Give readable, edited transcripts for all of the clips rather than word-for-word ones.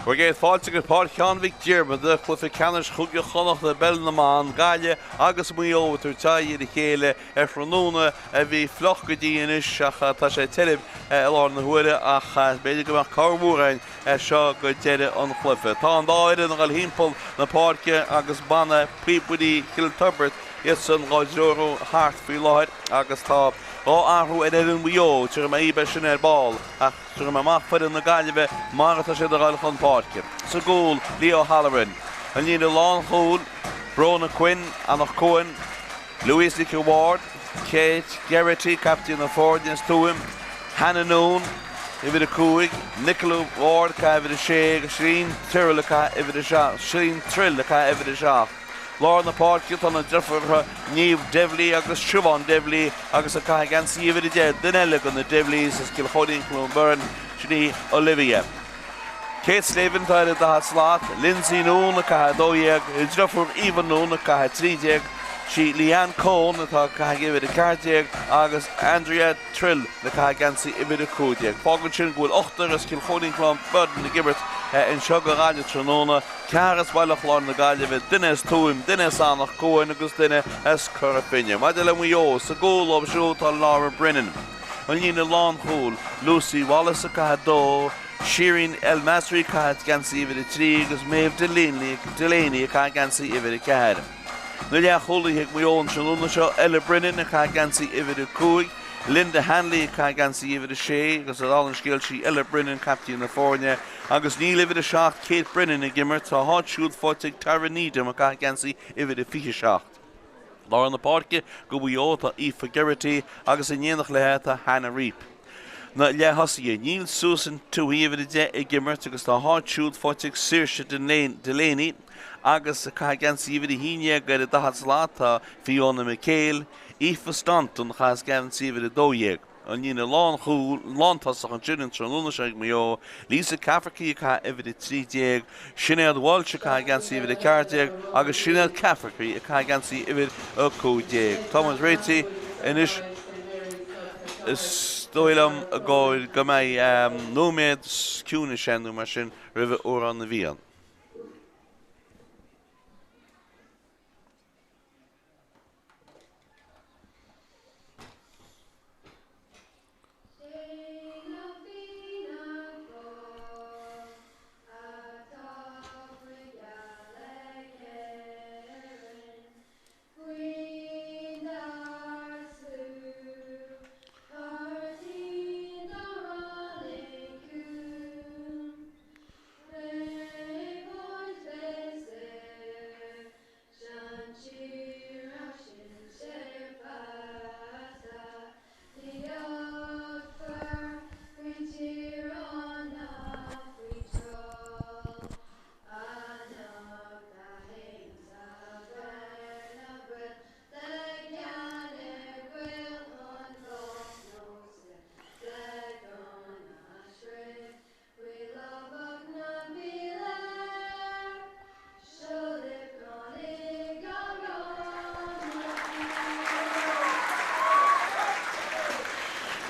Bhur gcéad fáilte go Páirc Sheáin Mhic Diarmada, cluiche ceannais Chúige Chonnacht i bPeil na mBan, Gaillimh agus Maigh Eo ag tabhairt aghaidh ar a chéile ar thráthnóna a bhí fliuch go dtí anois ach tá sé tirim i láthair na huaire ach b'fhéidir go mbeadh cabhair mhór againn as seo go deireadh an chluiche. Tá an dá fhoireann ag dul thimpeall na páirce agus banna píobairí Chill Taibbirt iadsan dhá dtreorú thart faoi láthair agus tá dhá athrú ar fhoireann Mhaigh Eo, tiocfaidh mé dhíob air sin ar ball ach Tabharfaidh mé amach foireann na Gaillimhe mar atá siad a dhul chun páirce. Sa gcúl, Leo Halloran. An líne lánchúil, Brona Quinn, Anach Cuain, Louise Nic an Bhaird, Kate Geraghty, captaen na foirne as Tuaim, Hannah Noone, uimhir 5, Nicola Ward, ag caitheamh uimhir 6, agus Celine Tyrrell ag caitheamh uimhir 7, Celine Trill ag caitheamh uimhir 7. Lár na páirce, tá na deirfiúracha Niamh Devley agus Siobhán Devley agus ag caitheamh geansaí uimhir 10, duine eile de na Devleys as Cill Chóilín Cluain Bheirn, sin í Olivia. Kate Slavin atá ar an 40 slat, Lindsay Noone ag caitheamh 12, a deirfiúr Aoibheann Noone ag caitheamh 13, sí Leanne Coen atá ag caitheamh uimhir 14 agus Andrea Trill ag caitheamh geansaí uimhir 15. Fágann sin go bhfuil ochtar as Cill Chóilín Cluain Bheirn ag imirt anseo do Ghaillimh tráthnóna. Ceathrar as Baile Chláir na Gaillimhe, duine as Tuaim, duine as Anach Cuain agus duine as Cora Finne. Maidir le Maigh Eo, sa gcúl leo siúd tá Laura Brennan. An líne lánchúil, Lucy Wallace ag caitheamh 2, Shireen El Masri ag caitheamh geansaí uimhir 3 agus Maeve Delaney ag caitheamh geansaí uimhir 4. Na leathchúlaithe ag Maigh Eo an tráthnóna seo, Ella Brennan ag caitheamh geansaí uimhir 5, Linda Hanley ag caitheamh geansaí uimhir 6 agus dála an scéil sí Ella Brennan captaen na foirne. Agus níl uimhir 7, Kate Brennan, ag imirt, tá a háit siúd faighte ag Tara Needham ag caitheamh geansaí uimhir 27. Lár na páirce do Mhaigh Eo tá Aoife Geraghty agus in éineacht léi tá Hannah Reape. Na leath-thosaithe, níl Susan Tuohy, uimhir 10, ag imirt agus tá a háit siúd faighte ag Saoirse Delaney agus ag caitheamh geansaí uimhir 11 ar an 40 slat tá Fiona McHale, Aoife Staunton a chaitheas geansaí uimhir 12. An líne lánchúil, lántosach ansin an tráthnóna seo ag Maigh Eo, Lisa Cafferkey ag caitheamh uimhir 13, Sinéad Walsh ag caitheamh geansaí uimhir 14 agus Sinéad Cafferkey ag caitheamh geansaí uimhir 15. Tá muid réitithe anois. Is dóigh liom go mbeidh nóiméad ciúnais ann nó mar sin roimh Amhrán na bhFiann. Sé na Fianna Fáil atá faoi ghealach Éireann, Faoinár sluaighe, páirtí dá ráinig cúng. Beidh baint bheith saor Faoi lámhach na bpiléar, seo libh gan i gCarrán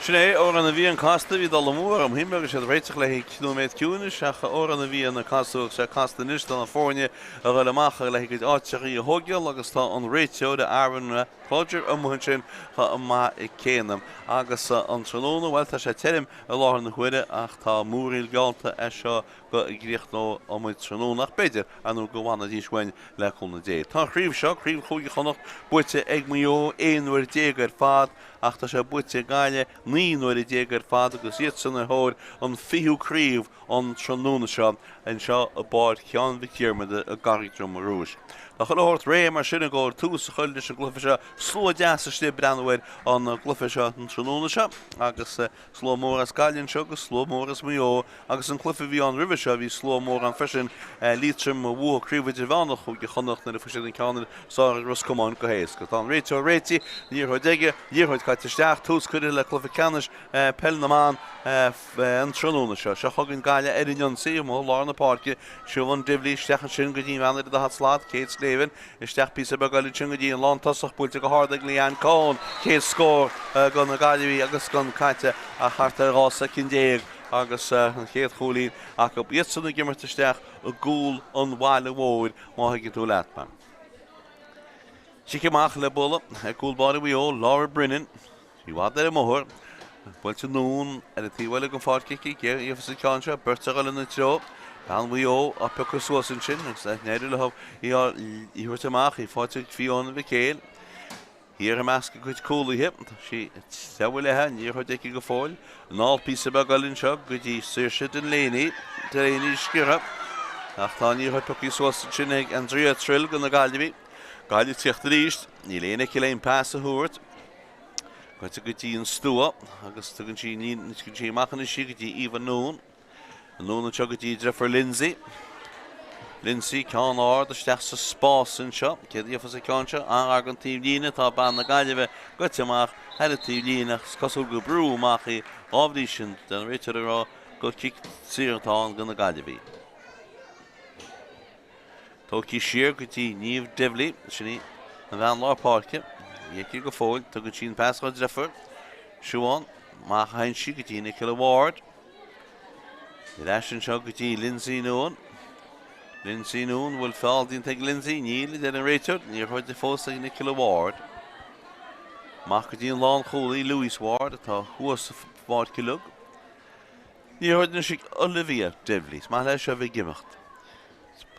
Sin é, Amhrán na bhFiann casta, bhí dul amú orm, shíl mé go raibh siad réiteach le haghaidh nóiméad ciúnais ach Amhrán na bhFiann a casadh agus é casta anois do na foirne a dhul amach le haghaidh a gcuid áiteachaí a thógáil agus tá an réiteoir Aaron Rodger amuigh ansin chomh maith céanna. Agus an tráthnóna, bhuel tá sé tirim i láthair na huaire ach tá múraíl geallta as seo go gcríochnóidh muid tráthnóna ach b'fhéidir, ar ndóigh, go bhfanfaidís uainn le cúnamh Dé. Tá an chraobh seo, Craobh Chúige Chonnacht, buaite ag Maigh Eo 11 uair ar fad ach tá sé buaite ag Gaillimh 19 nuaire ar fad agus iadsan ar thóir an fichiú craobh an tráthnóna seo anseo i bPáirc Sheáin Mhic Diarmada i gCarraig Droma Rúisc. Tá chuile shórt réidh mar sin i gcomhair tús a chur leis an gcluiche seo. Slua deas istigh ag breathnú ar an gcluiche seo an tráthnóna seo agus slua mór as Gaillimh anseo agus slua mór as Maigh Eo agus an cluiche a bhí ann roimhe seo bhí slua mór ann freisin. Liatroim a bhuaigh Craobh Idirmheánach Chúige Chonnacht nuair a fuair siad an ceann is fearr ar Ros Comáin go héasca. Tá an réiteoir réitithe, liathróid aige, liathróid caite isteach, tús curtha le cluiche ceannais Peil na mBan an tráthnóna seo. Seo chugainn Gaillimh ar an ionsaí amuigh i lár na páirce. Siobhán Divilly isteach ansin go dtí an bhean ar an 40 slat. Kate Slavin isteach píosa beag eile ansin go dtí an lántosach. Buailte go hard ag Leanne Coen. Céad scór do na Gaillimhigh agus gan caite ach thart ar 12 soicind. agus an chéad chúilín acu. Iadsan ag imirt isteach i gcúl an bhaile mhóir, má thuigeann tú leat mé. Cic amach le bualadh ag cúl báire Mhaigh Eo, Laura Brennan. I bhfad ar an mbóthar. Buailte anonn ar an taobh eile den pháirc aici. Cé a gheobhas an ceann seo? Beirt ag dul ina treo. Bean Mhaigh Eo á piocadh suas ansin agus d'éirigh leo í a thabhairt amach. Í faighte ag Fiona McHale. Thiar i measc a cuid cúlaithe. Tá sí ag treabhadh léi. An liathróid aici go fóill. Anall píosa beag eile anseo go dtí Saoirse Delaney. Delaney sciorrtha. Ach tá an liathróid pioctha suas ansin ag Andrea Trill do na Gaillimhigh. Gaillimh ag tíocht arís. Níl éinne aici le aon pas a thabhairt. Goite go dtí an stua agus tugann sí tugann sí amach anois í go dtí Eva Noone. Noone anseo go dtí a deirfiúr Lindsay. Lindsay, ceann ard isteach sa spás anseo. Céard a gheofas an ceann seo? An-ghar don taobhlíne. Tá bean na Gaillimhe goite amach thar an taobhlíne ach is cosúil gur brúdh amach í. Dá bhrí sin, tá an réiteoir ag rá gur cic saor atá ann do na Gaillimhigh. Tógtha siar go dtí Niamh Divilly, sin í an bhean lár páirce. Í aici go fóill. Tugann sí an pas dá deirfiúr, Siobhán. Amach a théann sí go dtí Nicola Ward. Ar ais anseo go dtí Lindsay Noone. Lindsay Noone, bhfuil feall déanta ag Lindsay? Níl, a deir an réiteoir. Liathróid fós ag Nicola Ward. Amach go dtí an lánchúlaí, Louise Ward, atá thuas sa pháirc uilig. Liathróid anois ag Olivia Divilly. Is maith léi seo a bheith ag imeacht.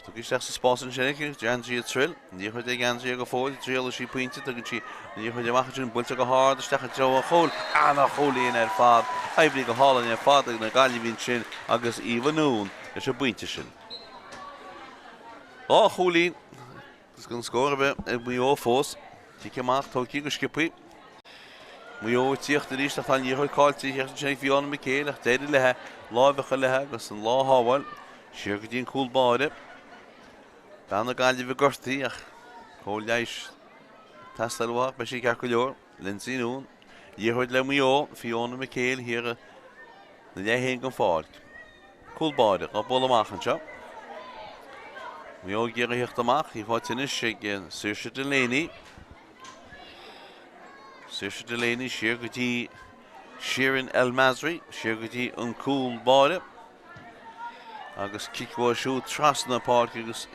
Tugtha isteach sa spás ansin aici ag Andrea Trill. An liathróid ag Andrea go fóill. Triailfidh sí pointe. Tugann sí an liathróid amach ansin. Buailte go hard isteach i dtreo an chúil. Ana-chúilín ar fad. Oibrithe go hálainn ar fad ag na Gaillimhigh ansin agus Eva Noone leis an bpointe sin. 2 chúilín agus gan scór ar bith ag Maigh Eo fós. Cic amach tógtha go sciobtha. Maigh Eo ag tíocht arís ach tá an liathróid caillte ansin ag Fiona McHale ach d'éirigh léi lámh a chur léi agus an lá a shábháil. Siar go dtí an cúl báire. Bean na Gaillimhe gortaithe ach cóir leighis ag teastáil uaithi ach beidh sí ceart go leor. Lindsay Noone. Liathróid le Maigh Eo. Fiona McHale thiar ina leath féin den pháirc. Cúl báire á bualadh amach anseo. Maigh Eo ag iarraidh a theacht amach. Í faighte anois ag Saoirse Delaney. Saoirse Delaney siar go dtí Shirin El Masri, siar go dtí an cúl báire. Agus cic uaithi siúd trasna na páirce agus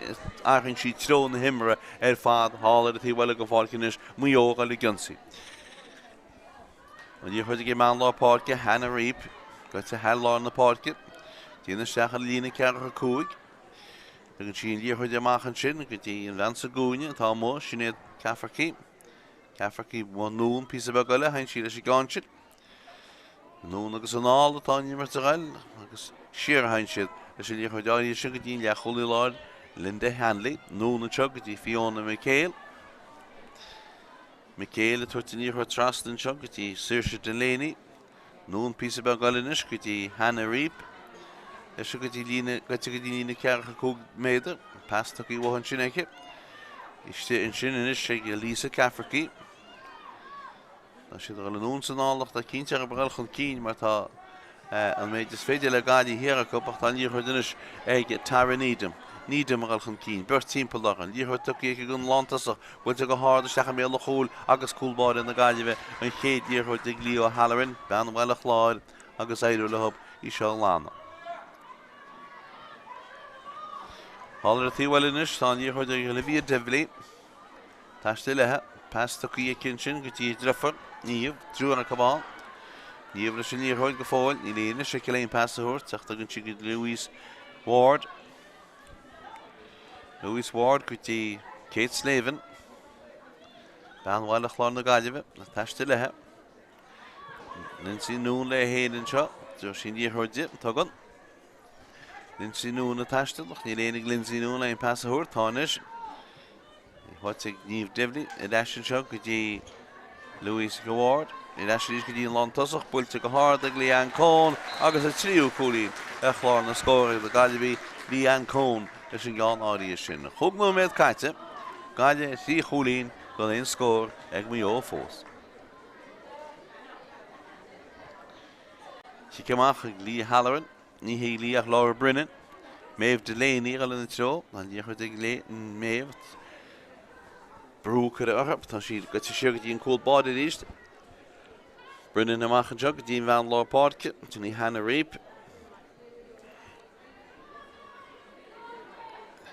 athraíonn sí treo na himeartha ar fad thall ar an taobh eile den pháirc anois, Maigh Eo ag dul ag ionsaí. An liathróid ag an mbean lár páirce, Hannah Reape, goite thar lár na páirce. Téann isteach ar líne 45. Tugann sí an liathróid amach ansin go dtí an bhean sa gcúinne atá amuigh, Sinéad Cafferkey. Cafferkey anonn píosa beag eile, théann sí leis an gceann sin. Anonn agus anall atá an imirt ag dul agus siar a théann siad leis an liathróid áirithe sin go dtí an leathchúlaí láir, Linda Hanley. Anonn anseo go dtí Fiona McHale. McHale ag tabhairt an liathróid trasna anseo go dtí Saoirse Delaney. Anonn píosa beag eile anois go dtí Hannah Reape. Leis go dtí líne, goite go dtí líne 45 méadar. Pas tugtha uaithi ansin aici. Istigh ansin anois ag Lisa Cafferkey. Tá siad ag dul anonn is anall ach tá cinnte orthu a dhul chun cinn mar tá an méid is féidir le Gaillimh thiar acu ach tá an liathróid anois ag Tara Needham. Needham ag dul chun cinn, beirt timpeall uirthi, an liathróid tugtha aici don lántosach, Buailte go hard isteach i mbéal an chúil agus cúl báire na Gaillimhe, an chéad liathróid ag Lee O'Halloran, bean Bhaile Chláir, agus éireoidh leo í seo a ghlanadh. Thall ar an taobh eile anois, tá an liathróid ag Olivia Divilly. Taisteal léi, pas tugtha aici ansin go dtí a deirfiúr, Niamh, triúr acu ann. Niamh leis an liathróid go fóill, níl aon fhios aici le haon pas a thabhairt ach tugann sí go Louise Ward. Louise Ward go dtí Kate Slavin, bean Bhaile Chláir na Gaillimhe, ag taisteal léi. Lindsay Noone léi féin anseo, deir sí an liathróid di, tugann. Lindsay Noone ag taisteal, ach níl éinne ag Lindsay Noone le aon pas a thabhairt, tá anois. Faighte ag Niamh Divilly ar ais anseo go dtí Louise Ward. Ar ais arís go dtí an lántosach, buailte go hard ag Leanne Coen agus a tríú cúilín ar chlár na scór ag na Gaillimhigh, Leanne Coen leis an gceann áirithe sin. Chúig nóiméad caite, Gaillimh 3 chúilín gan aon scór ag Maigh Eo fós. Cic amach ag Lee Halloran. Ní hí Lee ach Laura Brennan. Maeve Delaney ag dul ina treo. An liathróid ag Maeve. Brú curtha orthu. Tá sí goite siar go dtí an cúl báire arís. Brennan amach anseo go dtí an bhean lár páirce. Sin í Hannah Reape.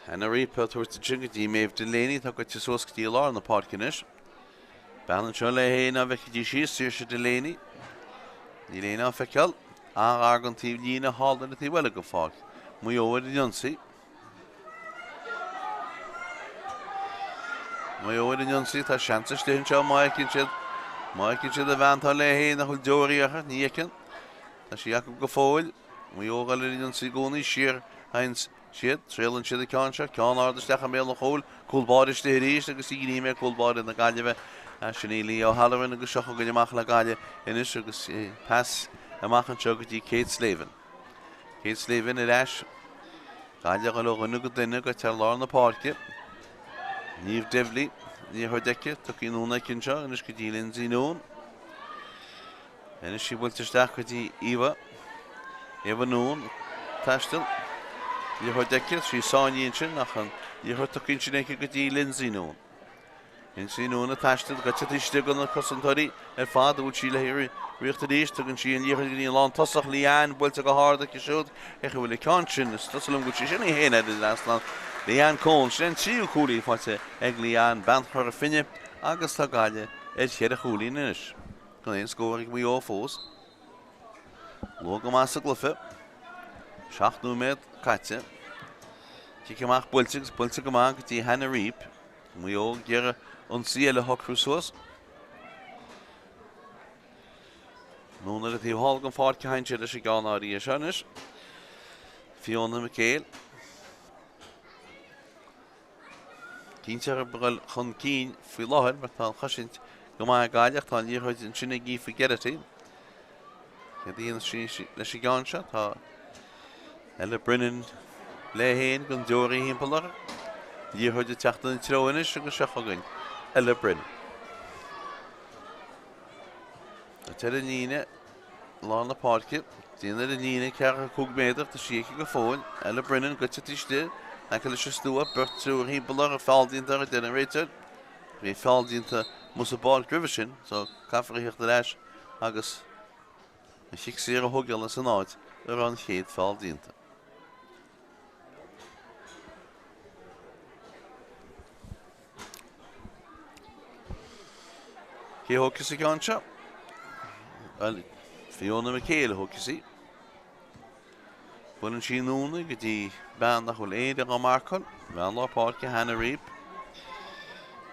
Hannah Reape á tabhairt ansin go dtí Maeve Delaney atá goite suas go dtí lár na páirce anois. Bean anseo léi féin á bhfeicfidís í, Saoirse Delaney. Níl éinne á feiceáil. An-ghar don taobh líne thall ar an taobh eile den pháirc. Maigh Eo ar an ionsaí. Maigh Eo ar an ionsaí. Tá seans istigh anseo má fheiceann siad. Má fheiceann siad an bhean atá léi féin nach bhfuil deoraí uirthi, ní fheiceann. Tá sí acu go fóill. Maigh Eo ag dul ar an ionsaí i gcónaí. Siar a théann siad. Triaileann siad an ceann seo. Ceann ard isteach i mbéal an chúil. Cúl báire istigh arís agus í gníomh ag cúl báire na Gaillimhe. Sin í Lee O'Halloran agus seo chugainn amach le Gaillimh anois agus pas amach anseo go dtí Kate Slavin. Kate Slavin ar ais. Gaillimh ag dul ó dhuine go duine goite ar lár na páirce. Niamh Devley, liathróid aici, tugtha anonn aici anseo anois go dtí Lindsay Noone. Anois í buailte isteach go dtí Eva. Eva Noone ag taisteal. Liathróid aici, sí sáinnithe ansin ach an liathróid tugtha ansin aici go dtí Lindsay Noone. Lindsay Noone ag taisteal, goite taobh istigh de na cosantóirí ar fad, bhfuil sí le riocht arís, tugann sí an liathróid go dtí an lántosach, Leanne buailte go hard aici siúd, cé chaoi bhfuil an ceann sin, is dóigh liom go bhfuil sí sin í féin ar an trasnán. Leanne Coen, sin an tríú cúilín faighte ag Leanne, bean Chora Finne agus tá Gaillimh ar cheithre chúilín anois. Gan aon scór ag Maigh Eo fós. Luath go maith sa gcluiche. 7 nóiméad caite. Cic amach buailte agus buailte go maith go dtí Hannah Reape. Maigh Eo ag iarraidh ionsaí eile a shocrú suas. Anonn ar an taobh thall den pháirc a théann siad leis an gceann áirithe seo anois. Fiona McHale. Cinnte ag dul chun cinn faoi láthair mar tá an chosaint go maith ag Gaillimh ach tá an liathróid ansin ag Aoife Geraghty. Céard a dhéanfas sí leis an gceann seo? Tá Ella Brennan léi féin gan deoraí thimpeall uirthi. Liathróid ag teacht ina treo anois agus seo chugainn Ella Brennan. Ar an líne lár na páirce. Dian ar an líne, ceathracha cúig méadar, tá sí aici go fóill. Ella Brennan goite taobh istigh, in aice leis an stua, beirt triúr thimpeall uirthi, feall déanta uirthi, a deir an réiteoir. Bhí feall déanta amuigh sa bpáirc roimhe sin, so caithfear a theacht ar ais agus an chic saor a thógáil as an áit a raibh an chéad feall déanta. Cé a thógfas an ceann seo? Bhuel, Fiona McHale a thógfas í. Buaileann sí anonn í go dtí bean nach bhfuil éinne á marcáil, bean lár páirce, Hannah Reape.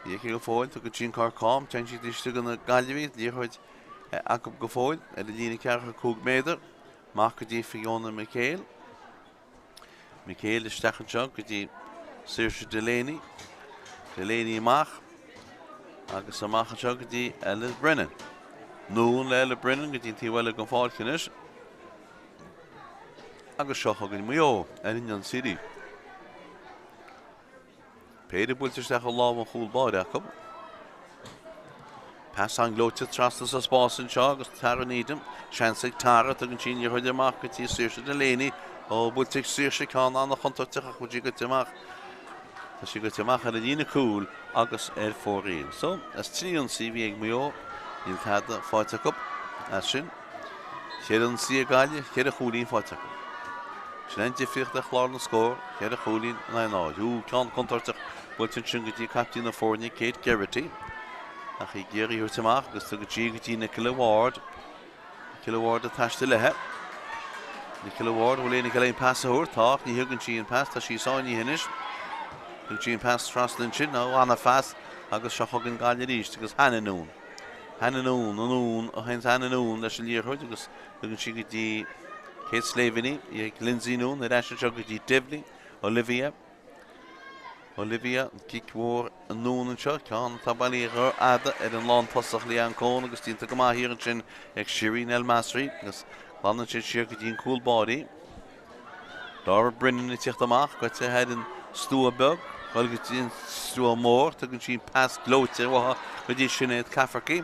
Í aici go fóill, tugann sí an corcán, téann sí taobh istigh de na Gaillimhigh, liathróid acu go fóill ar an líne 45 méadar, amach go dtí Fiona McHale. McHale isteach anseo go dtí Saoirse Delaney. Delaney amach agus amach anseo go dtí Ella Brennan. Anonn le Ella Brennan go dtí an taobh eile den pháirc anois. Agus seo chugainn Maigh Eo ar an ionsaí. Péire buailte isteach i lámh an chúl báire acu. Pas an-ghleoite trasna sa spás anseo agus Tara Needham, seans ag Tara, tugann sí an liathróid amach go dtí Saoirse Delaney. Ó, buailte ag Saoirse, ceann an-chontúirteach ach bhfuil sí goite amach. Tá sí goite amach ar an líne cúil agus ar fóraoil. So, as 3 ionsaí a bhí ag Maigh Eo, níl tada faighte acu as sin. Cheithre ionsaí ag Gaillimh, cheithre chúilín faighte acu. Sin an difríocht ar chlár na scór, cheithre chúilín in aghaidh náid. Ú, ceann contúirteach buailte ansin go dtí caiptín na foirne, Kate Geraghty. Ach í ag iarraidh í a thabhairt amach agus tugann sí go dtí Nicola Ward. Nicola Ward ag taisteal léi. Nicola Ward, bhfuil éinne ag iarraidh an pas a thabhairt? Tá, ach ní thugann sí an pas, tá sí sáinnithe anois. Tugann sí an pas trasna ansin, nó ana-phas, agus seo chugainn Gaillimh arís agus Hannah Noone. Hannah Noone, anonn a théann Hannah Noone leis an liathróid agus tugann sí go dtí Kate Slavin í, í ag Lindsay Noone ar ais anseo go dtí Devlin, Olivia, Olivia, an cic mhór anonn anseo, ceann atá bailithe rófhada ar an lántosach Leanne Coen agus déanta go maith thiar ansin ag Shireen El Masri agus glanann siad siar go dtí an cúl báire í. Dara Brennan ag tíocht amach, goite thar an stua beag, dul go dtí an stua mór, tugann sí pas gleoite uaithi go dtí Sinéad Cafferkey.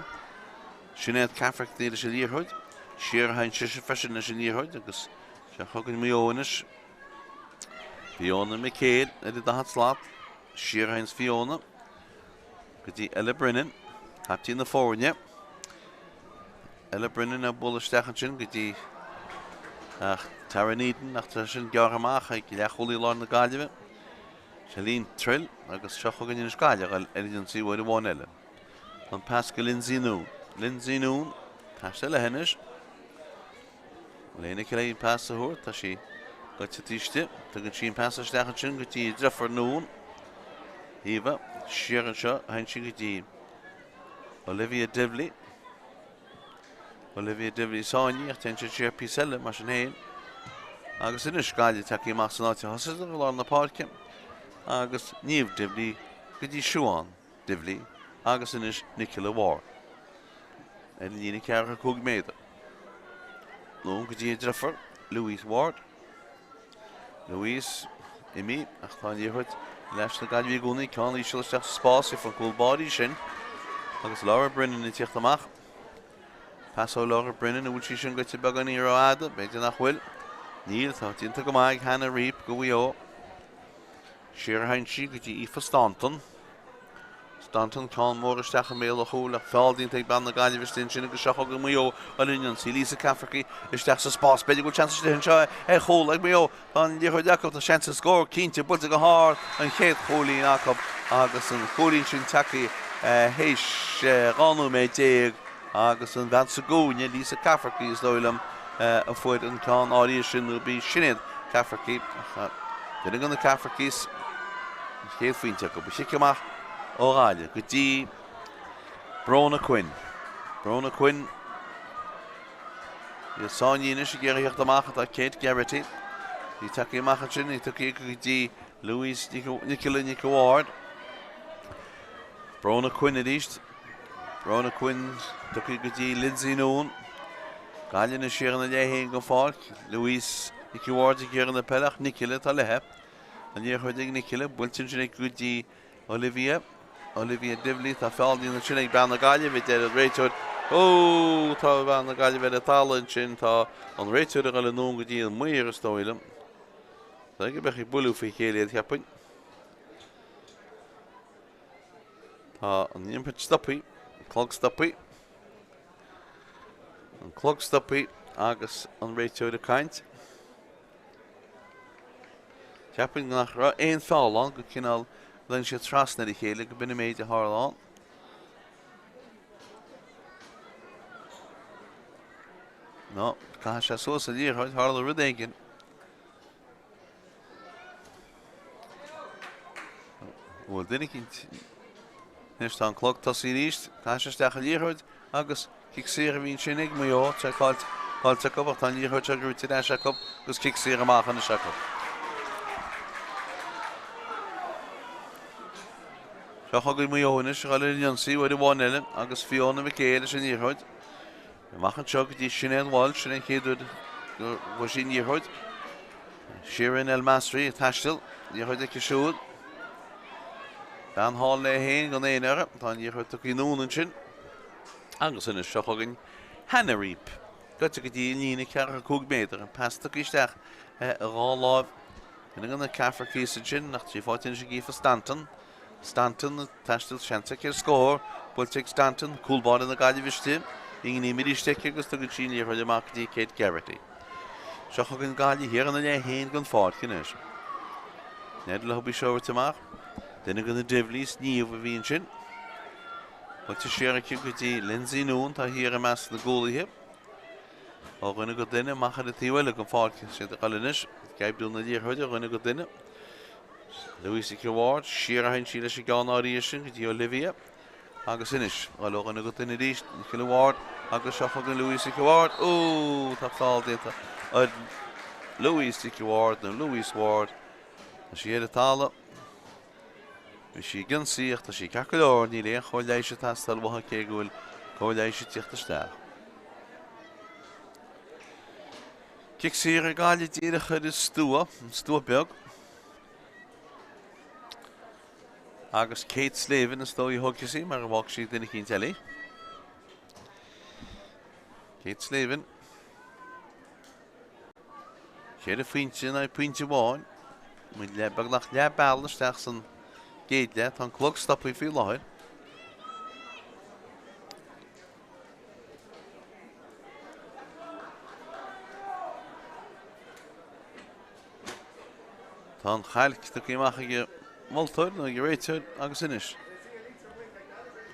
Sinéad Cafferkey leis an liathróid. Siar a théann sise freisin leis an liathróid agus seo chugainn Maigh Eo anois. Fiona McHale ar an daichead slat. Siar a théann Fiona go dtí Ella Brennan, caiptín na foirne. Ella Brennan ag bualadh isteach ansin go dtí ach Tara Needon ach tá sin gearrtha amach ag leathchúlaí láir na Gaillimhe. Celine Trill agus seo chugainn anois Gaillimh ag dul ar an ionsaí uair amháin eile. An pas go Lindsay Noone. Lindsay Noone, pas eile anois. Bhfuil éinne aici le an pas a thabhairt? Tá sí goite taobh istigh. Tugann sí an pas isteach ansin go dtí a deirfiúr Noone. Eva, siar anseo, théann sí go dtí Olivia Divilly. Olivia Divilly sáinnithe ach téann siad siar píosa eile mar sin féin. Agus anois Gaillimh tagtha amach san áit a thosaigh i lár na páirce agus Niamh Divilly go dtí Siobhán Divilly agus anois Nicola Ward ar an líne 45 méadar. Anonn go dtí a deirfiúr Louise Ward. Louise imithe ach tá an liathróid leis na Gaillimhigh i gcónaí. Ceann íseal isteach sa spás ag an cúl báire sin agus Laura Brennan ag tíocht amach. Pas ó Laura Brennan, an bhfuil sí sin goite beagáinín rófhada? B'fhéidir nach bhfuil. Níl, tá déanta go maith ag Hannah Reape do Mhaigh Eo. Siar a théann sí go dtí Aoife Staunton. Staunton, ceann mór isteach i mbéal an chúil ach feall déanta ag bean na Gaillimhe istigh ansin agus seo chugainn Maigh Eo ar an ionsaí. Lisa Cafferkey isteach sa spás. B'fhéidir go bhfuil seans istigh anseo ar chúl ag Maigh Eo. Tá an liathróid acu, tá seans ar scór cinnte, buailte go hard an chéad chúilín acu agus an cúilín sin tagtha théis 12 nóiméad agus an bhean sa gcúinne, Lisa Cafferkey is dóigh liom, a fuair an ceann áirithe sin nó b'í Sinéad Cafferkey ach duine de na Cafferkeys an chéad phointe acu. Ba chic amach ó Ghaillimh go dtí Brona Quinn. Brona Quinn Í sáinnithe anois ag iarraidh theacht amach atá Kate Geraghty. Í tagtha amach ansin, í tugtha go dtí Louise Nicola Nic Ward. Brona Quinn arís. Brona Quinn tugtha go dtí Lindsay Noone. Gaillimh anois siar ina leath féin den pháirc. Louise Nic Ward ag iarraidh na peile ach Nicola atá léithe. An liathróid ag Nicola, buailte ansin aici go dtí Olivia, Olivia Divilly, tá feall déanta ansin ag bean na Gaillimhe, a deir an réiteoir. Ó, tá bean na Gaillimhe ar an talamh ansin, tá an réiteoir ag dul anonn go dtí an maor, is dóigh liom. Tá go mbeadh ag bualadh faoi chéile iad, cheapfainn. Tá an imirt stoptha, an clog stoptha. An clog stoptha agus an réiteoir ag caint. Cheapfainn nach raibh aon feall ann, go cineál lean siad trasna ar a chéile, go b'in an méid a tharla ann. Nó, caithfidh sé suas an liathróid, tharla rud éigin. Bhuel, duine eicínt. Anois tá an clog tosaithe arís. Caithfidh sé isteach an liathróid agus cic saor a bhí ansin ag Maigh Eo. Tá caillte acu ach tá an liathróid seo gnóite ar ais acu agus cic saor amach anois acu. Seo chugainn Maigh Eo anois ag dul ar an ionsaí uair amháin eile agus Fiona McKay leis an liathróid. Amach anseo go dtí Sinéad Walsh, sin an chéad uair go bhfuair sí an liathróid. Shirin El Masri ag taisteal, liathróid aici siúd. Bean thall léi féin gan éinne uirthi. Tá an liathróid tugtha anonn ansin. Agus anois seo chugainn Hannah Reape. Goite go dtí an líne 45 méadar. An pas tugtha isteach i dhá láimh. Duine de na Cafferkeys ansin, ach tá sí faighte anois ag Aoife Stanton. Stanton ag taisteal seans aici ar scór. Buailte ag Stanton, cúl báire na Gaillimhe istigh. I ngníomh arís aici agus tugann sí an liathróid amach go dtí Kate Geraghty. Seo chugainn Gaillimh thiar ina leath féin den pháirc anois. Ned le í seo a thabhairt amach. Duine de na Divilly's, Niamh a bhí ansin. Buailte siar aici go dtí Lindsay Noone, atá thiar i measc na gcúlaithe. Ó dhuine go duine, amach ar an taobh eile den pháirc. Siad ag dul anois ag oibriú na liathróide ó dhuine go duine. Louise Nic Ward, siar a théann sí leis an gceann áirithe sin go dtí Olivia. Agus anois, dul ó dhuine go duine arís, Nicola Ward agus seo chugainn Louise Nic Ward. Ó, tá feall déanta ar Louise Nic Ward nó Louise Ward. Tá sí ar an talamh. Bhí sí ag ionsaí ach tá sí ceart go leor, níl aon chóir leighis ag teastáil uaithi cé go bhfuil cóir leighis ag tíocht isteach. Cic saor ag Gaillimh díreach ar an stua, an stua beag. Agus Kate Slavin is dóigh a thógfas í mar a bhfág sí duine eicínt eile. Kate Slavin. Ceithre phointe in aghaidh pointe amháin. Muid le beagnach leath bealaigh isteach san gcéad leath. Tá an clog stoptha faoi láthair. Tá an chailc tugtha amach ag moltóir nó ag an réiteoir agus anois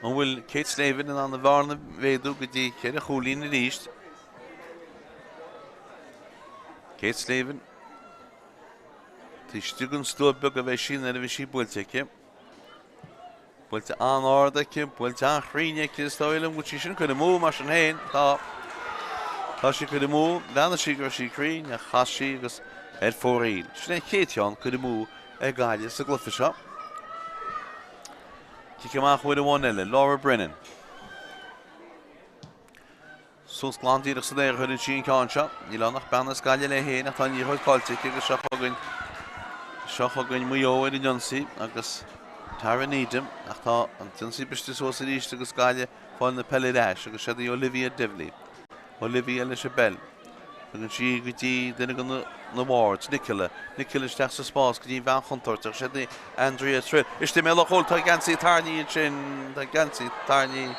an bhfuil Kate Slavin in ann an bhearna a mhéadú go dtí cheithre chúilín arís? Kate Slavin taobh istigh den stua beag a bheidh sí nuair a bheidh sí buailte aici. Buailte an-ard aici, buailte an-chruinn aici, is dóigh liom go bhfuil sí sin curtha amú mar sin féin. Tá. Tá sí curtha amú, bhreathnaigh sí go raibh sí cruinn ach chas sí agus ar fóraoil. Sin é an chéad cheann curtha amú ag Gaillimh sa gcluiche seo. Cic amach uair amháin eile, Laura Brennan. Suas glan díreach san aer a chuireann sí an ceann seo. Níl ann ach bean as Gaillimh léi féin ach tá an liathróid caillte aici agus seo chugainn seo chugainn Maigh Eo ar an ionsaí agus Tara Needham ach tá an t-ionsaí briste suas arís agus Gaillimh ag fáil na peile ar ais agus siod í Olivia Divilly. Olivia leis an bpeil. Tugann sí go dtí duine de na Wards, Nicola. Nicola isteach sa spás go dtí an bhean chontúirteach. Siod í Andrea Trill. Istigh i mbéal an chúil, tá geansaí tarraingthe ansin. Tá geansaí tarraingthe.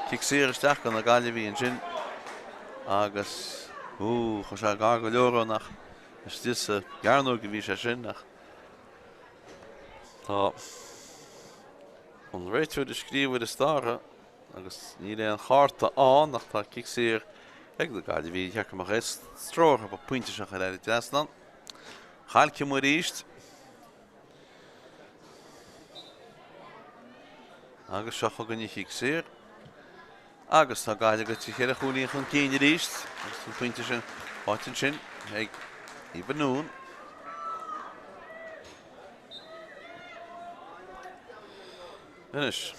Cic saor isteach do na Gaillimhigh ansin. Agus, ú, chuaigh sé gar go leor ann ach istigh sa gcearnóg a bhí sé sin ach tá an réiteoir ag scríobh ar an starra. Agus níl aon chárta ann ach tá cic saor ag na Gaillimhigh. Cheart go mbeadh aon stró orthu an pointe seo a chur thar an trasnán. Caillte amuigh arís. Agus seo chugainn an chic saor. Agus tá Gaillimh goite cheithre chúilín chun cinn arís. Agus an pointe sin faighte ansin ag Eva Noone. Anois.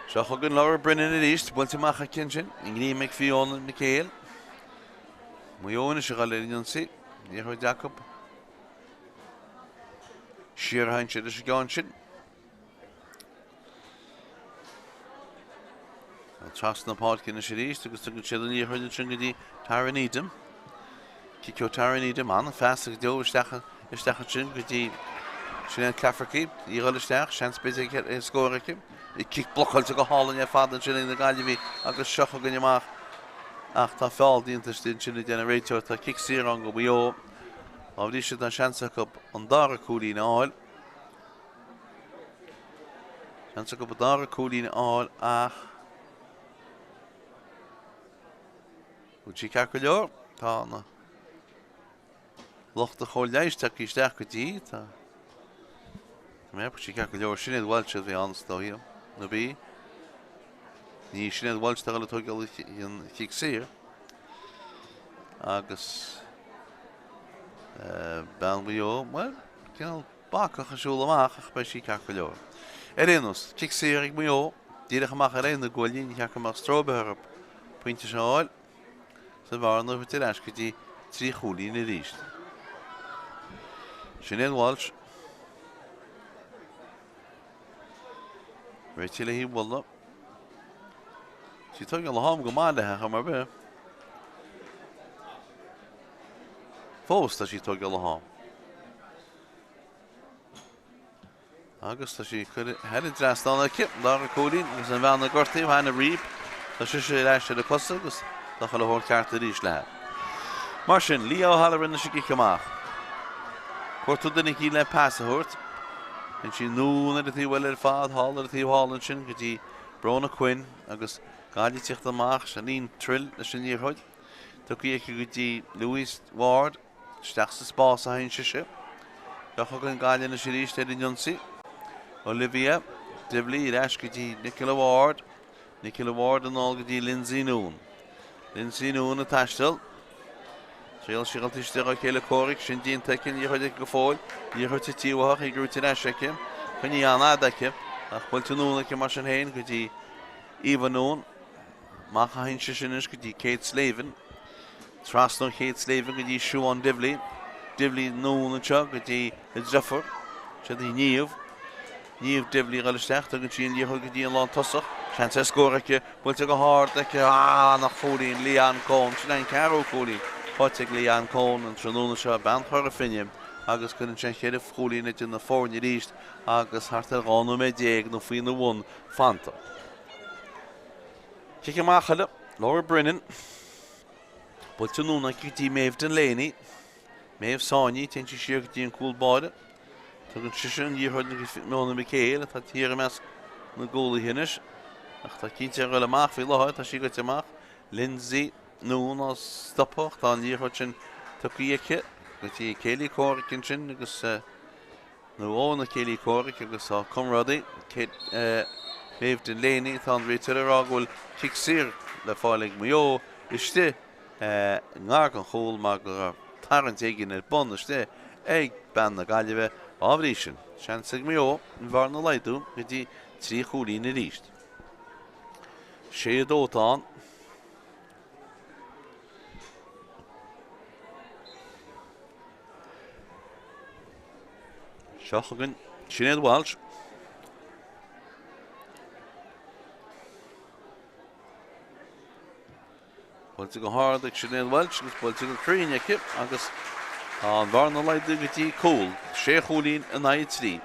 Seo chugainn Laura Brennan arís, buailte amach aici ansin, i ngreim ag Fiona McHale. Maigh Eo anois ag dul ar an ionsaí, liathróid acu. Siar a théann siad leis an gceann sin. Trasna na páirce anois arís agus tugann siad an liathróid ansin go dtí Tara Needham. Cic ó Tara Needham, an-phas go deo isteach isteach ansin go dtí Sinéad Clafferty. Í ag dul isteach, seans b'fhéidir ar scór aici. Cic blocáilte go hálainn ar fad ansin ag na Gaillimhigh agus seo chugainn amach ach tá feall déanta istigh ansin a deir an réiteoir. Tá cic saor ann go Mhaigh Eo. Dá bhrí sin tá seans acu an dara cúilín a fháil. Seans acu an dara cúilín a fháil ach bhfuil sí ceart go leor? Tá na lucht an chóir leighis tagtha isteach go dtí tá mé sí ceart go leor Sinéad Walsh a bhí ann is dóigh nó bí ní Sinéad Walsh atá ag tógáil an chic saor agus bean Mhaigh Eo bhuel cineál bacach ag siúl amach ach beidh sí ceart go leor. Ar aon nós, cic saor ag Maigh Eo, díreach amach ar aghaidh na guaillí, ní cheart go mbeadh stró ar bith orthu pointe seo a fháil sa bhearna a thabhairt ar ais go dtí 3 chúilín arís. Sinéad Walsh. Réitithe léi a bhualadh. Sí ag tógáil a ham go maith léi ar chuma ar bith. Fós tá sí ag tógáil a ham. Agus tá sí curtha thar an dtrasnán aici, dara cúilín agus an bhean a gortaíodh, Hannah Reape, tá sise ar ais ar a cosa agus tá chuile shórt ceart arís léi. Mar sin, Leah O'Halloran anois ag cic amach. Cuartú duine eicínt le pas a thabhairt. Bíonn sí anonn ar an taobh eile ar fad, thall ar an taobh thall ansin go dtí Brona Quinn agus Gaillimh ag tíocht amach, Shaneen Trill leis an liathróid. Tugtha aici go dtí Louise Ward. Isteach sa spás a théann sise. Seo chugainn Gaillimh anois arís ar an ionsaí. Olivia Divilly ar ais go dtí Nicola Ward. Nicola Ward anall go dtí Lindsay Noone. Lindsay Noone ag taisteal. Triail sí dhul istigh dá céile comhraic, sin déanta aici, an liathróid aici go fóill. Liathróid tite uaithi, í gnóite ar ais aici. Coinnithe an-fhada aici, ach buailte anonn aici mar sin féin go dtí Eva Noone. Amach a théann sise anois go dtí Kate Slavin. Trasna ó Kate Slavin go dtí Siobhán Divilly. Divilly anonn anseo go dtí a deirfiúr. Siod í Niamh. Niamh Divilly ag dul isteach. Tugann sí an liathróid go dtí an lán tosach. Seans ar scór aici. Buailte go hard aici. Ana-chúilín Leanne Coen. Sin é an ceathrú cúilín faighte ag Leanne Coen an tráthnóna seo. Bean Chora Finne agus cuireann sé cheithre chúilín idir na foirne arís agus thart ar 12 nóiméad nó faoina bhun fanta. Cic amach eile, Laura Brennan. Buailte anonn aici go dtí Maeve Delaney. Méabh sáinnithe, téann sí siar go dtí an cúl báire. Tugann sise an liathróid go Fiona McHale atá thiar i measc na gcúlaithe anois. Ach tá cinnte ag dul amach faoi láthair, tá sí goite amach. Lindsay Noone á stopadh ach tá an liathróid sin tugtha aici go dtí a céilí comhraic ansin agus nó óna céilí comhraic agus tá comrádaí Maeve Delaney tá an réiteoir ag rá go bhfuil cic saor le fáil ag Maigh Eo istigh i ngar don chúl mar go raibh tarraingt éigin ar bun istigh ag bean na Gaillimhe. Dá bhrí sin, seans ag Maigh Eo an bhearna a laghdú go dtí 3 chúilín arís. 6-2 atá ann. Seo chugainn Sinéad Walsh. Buailte go hard ag Sinéad Walsh agus buailte go cruinn aici agus tá an bhearna laghdaithe go dtí cúl, sé chúilín in aghaidh 3.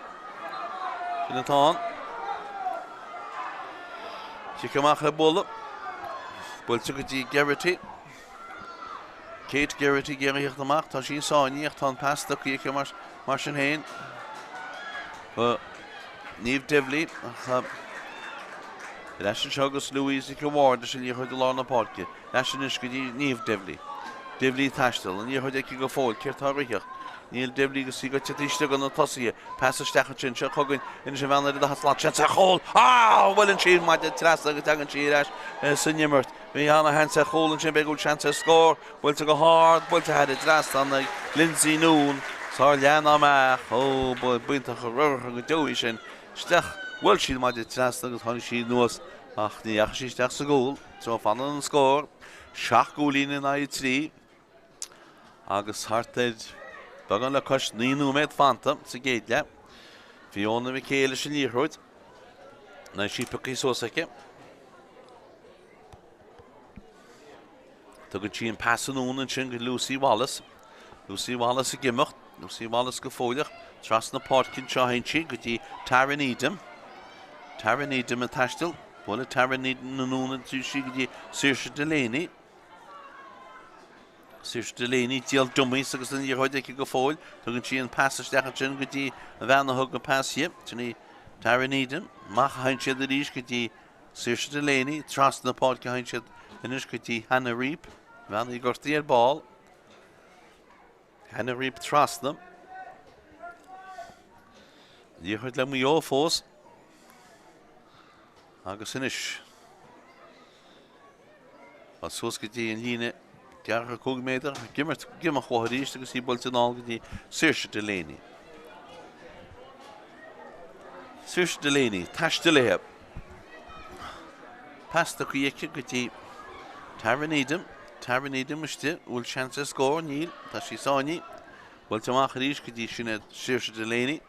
Sin atá ann. Cic amach le bualadh. Buailte go dtí Geraghty. Kate Geraghty ag iarraidh theacht amach. Tá sí sáinnithe ach tá an pas tugtha aici mar, mar sin féin. Niamh Divilly ach ar ais anseo agus Louise Nic an Bhaird leis an liathróid i lár na páirce. Ar ais anois go dtí Niamh Divilly. Divilly ag taisteal, an liathróid aici go fóill, céard tá ag ritheacht? Níl Divilly agus í goite taobh istigh de na tosaithe. Pas isteach ansin, seo chugainn anois an bhean ar an daichead slat, seans ar chúl! Ah! Buaileann sí an maide trasna agus tagann sí ar ais san imirt. Bhí ana-sheans ar chúl ansin, b'fhéidir go bhfuil seans ar scór. Buailte go hard, buailte thar an dtrasnán ag Lindsay Noone. Sár leath ná amach. Ó, b'iontach an rud go deo í sin. Isteach, bhuail sí an maide trasna agus tháinig sí anuas ach ní dheachaigh sí isteach sa gcúl. So fanann an scór, 7 gcúilín in aghaidh 3 agus thart ar beagán le cois 9 nóiméad fanta sa gcéad leath. Fiona McHale leis an liathróid. Anois í pioctha suas aici. Tugann sí an pas anonn ansin go Lucy Wallace. Lucy Wallace ag imeacht. Lucy Wallace go fóilleach. Trasna páirce anseo a théann sí go dtí Taryn Needham. Taryn Needham ag taisteal. Buaileann Taryn Needham anonn ansin sí go dtí Saoirse Delaney. Saoirse Delaney, díol dummies agus an liathróid aici go fóill. Tugann sí an pas isteach ansin go dtí an bhean a thug an pas di. Sin í Taryn Needham. Amach a théann siad arís go dtí Saoirse Delaney, trasna páirce a théann siad anois go dtí Hannah Reap, bhean í gortaithe ar ball. Hannah Reap trasna. Liathróid le Maigh Eo fós. Agus anois. Tá suas go dtí an líne gearrtha 5 méadar, ag imirt ag imeacht uathu arís agus í buailte anall go dtí Saoirse Delaney. Saoirse Delaney, taistealaithe. Pas tugtha aici go dtí Tara Needham. Tara Needham istigh, bhfuil seans ar scór? Níl, tá sí sáinnithe. Buailte amach arís go dtí Sinéad Saoirse Delaney.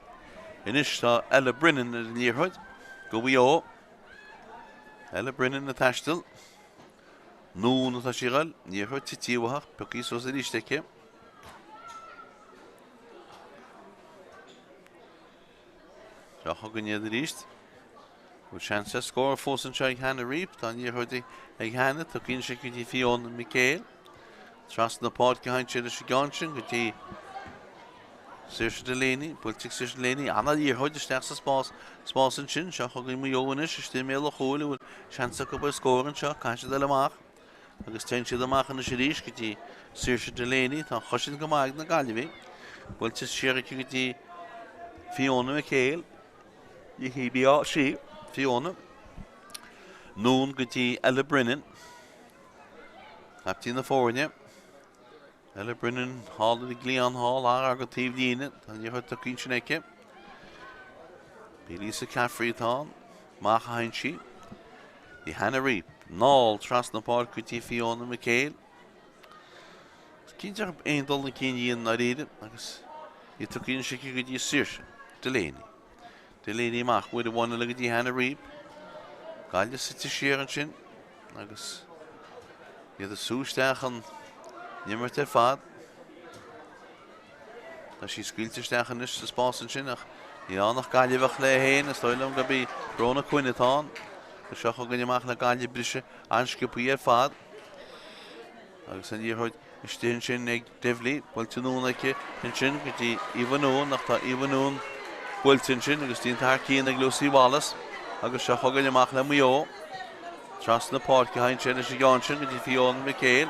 Anois tá Ella Brennan ar an liathróid go Mhaigh Eo. Ella Brennan ag taisteal. Anonn atá sí ag dul. Liathróid tite uaithi, pioctha suas arís aici. Seo chugainn iad arís. Bhfuil seans ar scór fós anseo ag Hannah Reap. Tá an liathróid ag Hannah. Tugann sí go dtí Fiona McHale. Trasna páirce a théann sé leis an gceann sin go dtí Saoirse Delaney, buailte ag Saoirse Delaney, ana-liathróid isteach sa spás, spás ansin, seo chugainn Maigh Eo anois, istigh i mbéal an chúil, an bhfuil seans acu ar scór anseo, caithfidh siad dul amach agus téann siad amach anois arís go dtí Saoirse Delaney, tá an chosaint go maith ag na Gaillimhigh, buailte siar aici go dtí Fiona McHale, ní hí sí, Fiona, anonn go dtí Ella Brennan, caiptín na foirne. Ella Brennan thall ar an gcliathán thall ar an taobh líne. Tá an liathróid tugtha ansin aici. B'í Lisa Caffrey atá ann. Amach a théann sí. Bhí Hannah Reap anall trasna páirce go dtí Fiona McHale. Is cinnte gurb aon dul chun cinn í i ndáiríre agus í tugtha anois aici go dtí Saoirse Delaney. Delaney amach uair amháin eile go dtí Hannah Reap. Gaillimh suite siar ansin agus iad ag sú isteach an imirt ar fad. Tá sí scaoilte isteach anois sa spás ansin ach níl ann ach Gaillimheach léi féin. Is dóigh liom gurb í Bróna Quinn atá ann. Seo chugainn amach le Gaillimh briseadh an-sciobthaí ar fad. Agus an liathróid. Istigh ansin ag Divilly, buailte anonn aici ansin go dtí Eva Noone ach tá Eva Noone buailte ansin agus déanta thar cionn ag Lucy Wallace agus seo chugainn amach le Maigh Eo. Trasna páirce a théann sé leis an gceann sin go dtí Fiona McHale.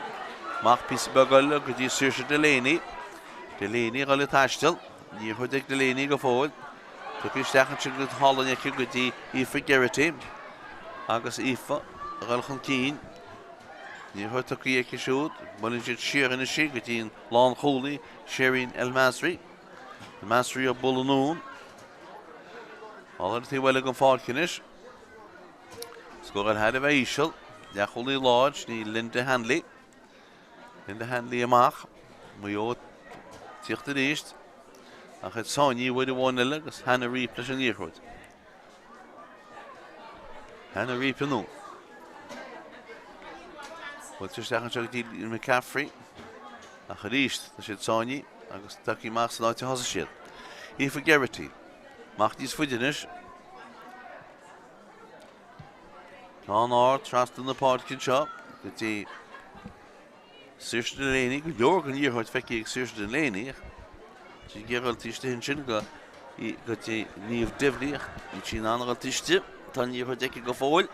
Amach píosa beag eile go dtí Saoirse Delaney. Delaney ag dul ag taisteal. Liathróid ag Delaney go fóill. Tugtha isteach ansin go hálainn aici go dtí Aoife Geraghty agus Aoife ag dul chun cinn. Liathróid tugtha aici siúd. Buaileann siad siar anois í go dtí an lánchúlaí, Shireen El Masri. El Masri ag bualadh anonn. Ball ar an taobh eile den pháirc anois. Scóráil thar a bheith íseal. Leathchúlaí láir, sin í Linda Hanley. Linda Hanley amach. Maigh Eo tíocht arís. Ach iad sáinnithe uair amháin eile agus Hannah Reape leis an liathróid. Hannah Reape anonn. Buailte isteach anseo go dtí McCaffrey. Ach arís, tá siad sáinnithe agus tagtha amach san áit a thosaigh siad. Aoife Geraghty. Amach níos faide anois. Ceann ard trasna na páirce anseo go dtí Saoirse Delaney, go leor den liathróid feicthe ag Saoirse Delaney ach sí ag iarraidh dul taobh istigh ansin go go dtí Niamh Divilly ach níl sí in ann a dhul taobh istigh. Tá an liathróid aici go fóill.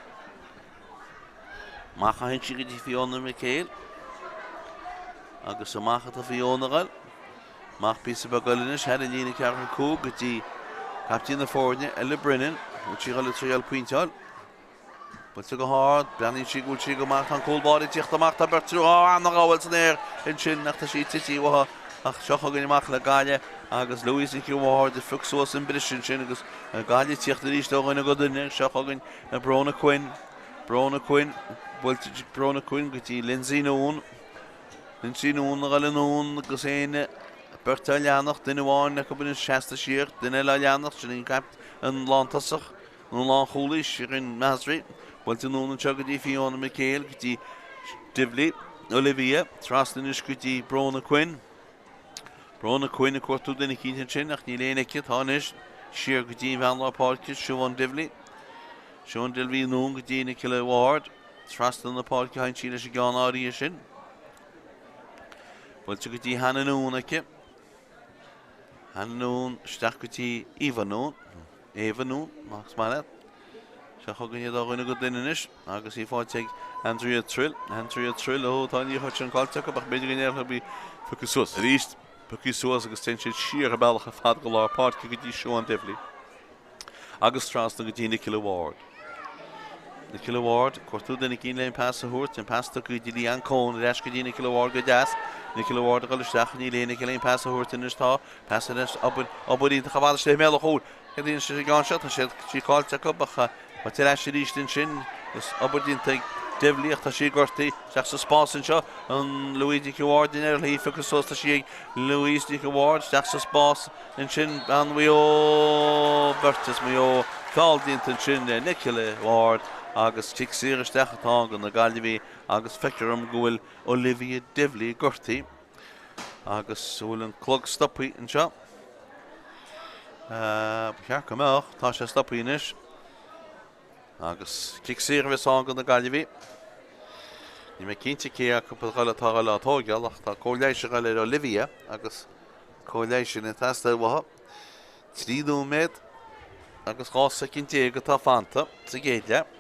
Amach a théann sí go dtí Fiona McHale. Agus amach atá Fiona ag dul. Amach píosa beag eile anois thar an líne 45 go dtí captaen na foirne, Ella Brennan. Bhfuil sí ag dul ag triail pointeáil. Buailte go hard, breathnaíonn sí go bhfuil sí go maith, tá an cúl báire ag tíocht amach, tá beirt á an-ghabháil san aer ansin ach tá sí tite uathu ach seo chugainn amach le Gaillimh agus Louise Nic Ward ag phiocadh suas an briseadh ansin agus Gaillimh ag tíocht arís ó dhuine go duine, seo chugainn Brona Quinn, Brona Quinn, buailte Brona Quinn go dtí Lindsay Noone, Lindsay Noone ag dul anonn agus éinne beirt á leanacht, duine amháin acu anois seasta siar, duine eile á leanacht, sin an lántosach. An lánchúlaí, Shirin Masri, buailte anonn anseo go dtí Fiona McHale, go dtí Divilly, Olivia, trasna anois go dtí Brona Quinn. Brona Quinn ag cuartú duine eicínt ansin ach níl éinne aici, tá anois, siar go dtí an bhean lár páirce, Siobhán Divilly. Siobhán Divilly anonn go dtí Nicola Ward, trasna na páirce a théann sí leis an gceann áirithe sin. Buailte go dtí Hannah Noone aici. Hannah Noone isteach go dtí Eva Noone. Eva Noone, más maith leat. Seo chugainn iad ó dhuine go duine anois agus í faighte ag Andrea Trill. Andrea Trill, ó tá an liathróid sin caillte acu ach b'fhéidir go ndéarfaí í piocadh suas arís. Piocadh suas agus téann siad siar an bealach ar fad go lár páirce go dtí Siobhán Divilly agus trasna go dtí Nicola Ward. Nicola Ward, cuartú duine eicínt le an pas a thabhairt, an pas tugtha go dtí Leanne Coen ar ais go dtí Nicola Ward go deas. Nicola Ward ag dul isteach, níl éinne aici le an pas a thabhairt anois tá. Pas ar ais, obair, obair iontach ar fad istigh i mbéal an chúil. Céard a dhéanann siad an gceann seo? Tá siad sí caillte acu ach faighte ar ais arís ansin. Is obair déanta ag Divilly ach tá sí gortaithe. Isteach sa spás anseo an Louise Nic Ward in ar shlí phiocadh suas tá sí ag Louise Nic Ward isteach sa spás ansin bean Mhaigh Eo beirt as Maigh Eo feall déanta ansin le Nicola Ward agus cic saor isteach atá do na Gaillimhigh agus feictear dom go bhfuil Olivia Divilly gortaithe. Agus an bhfuil an clog stoptha anseo? Ba cheart go mbeadh. Tá sé stoptha anois. Agus cic saor a bheas ann do na Gaillimhigh. Níl mé cinnte cé acu atá ag dul á tóigeáil ach tá cóir leighis ag dul ar Olivia agus cóir leighis sin ag teastáil uathu. 3 nóiméad agus 12 soicind atá fanta sa gcéad leath.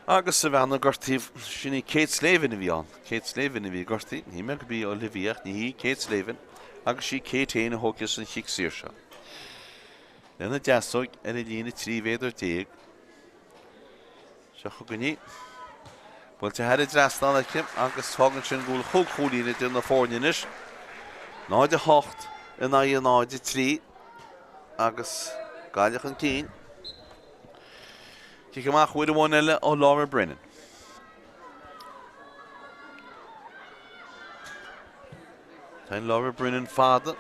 Agus a bhean a gortaíodh, sin í Kate Slavin a bhí ann. Kate Slavin a bhí gortaithe. Shíl mé gurb í Olivia ach ní hí, Kate Slavin. Agus sí Kate féin a thógfas an chic saor seo. Lena deasóig ar an líne 13 mhéadar. Seo chugainn í. Buailte thar an dtrasnán aici agus fágann sin go bhfuil chúig chúilín idir na foirne anois. 0-8 in aghaidh 0-3 agus Gaillimh chun cinn. Cic amach uair amháin eile ó Laura Brennan. Tá an Laura Brennan fada.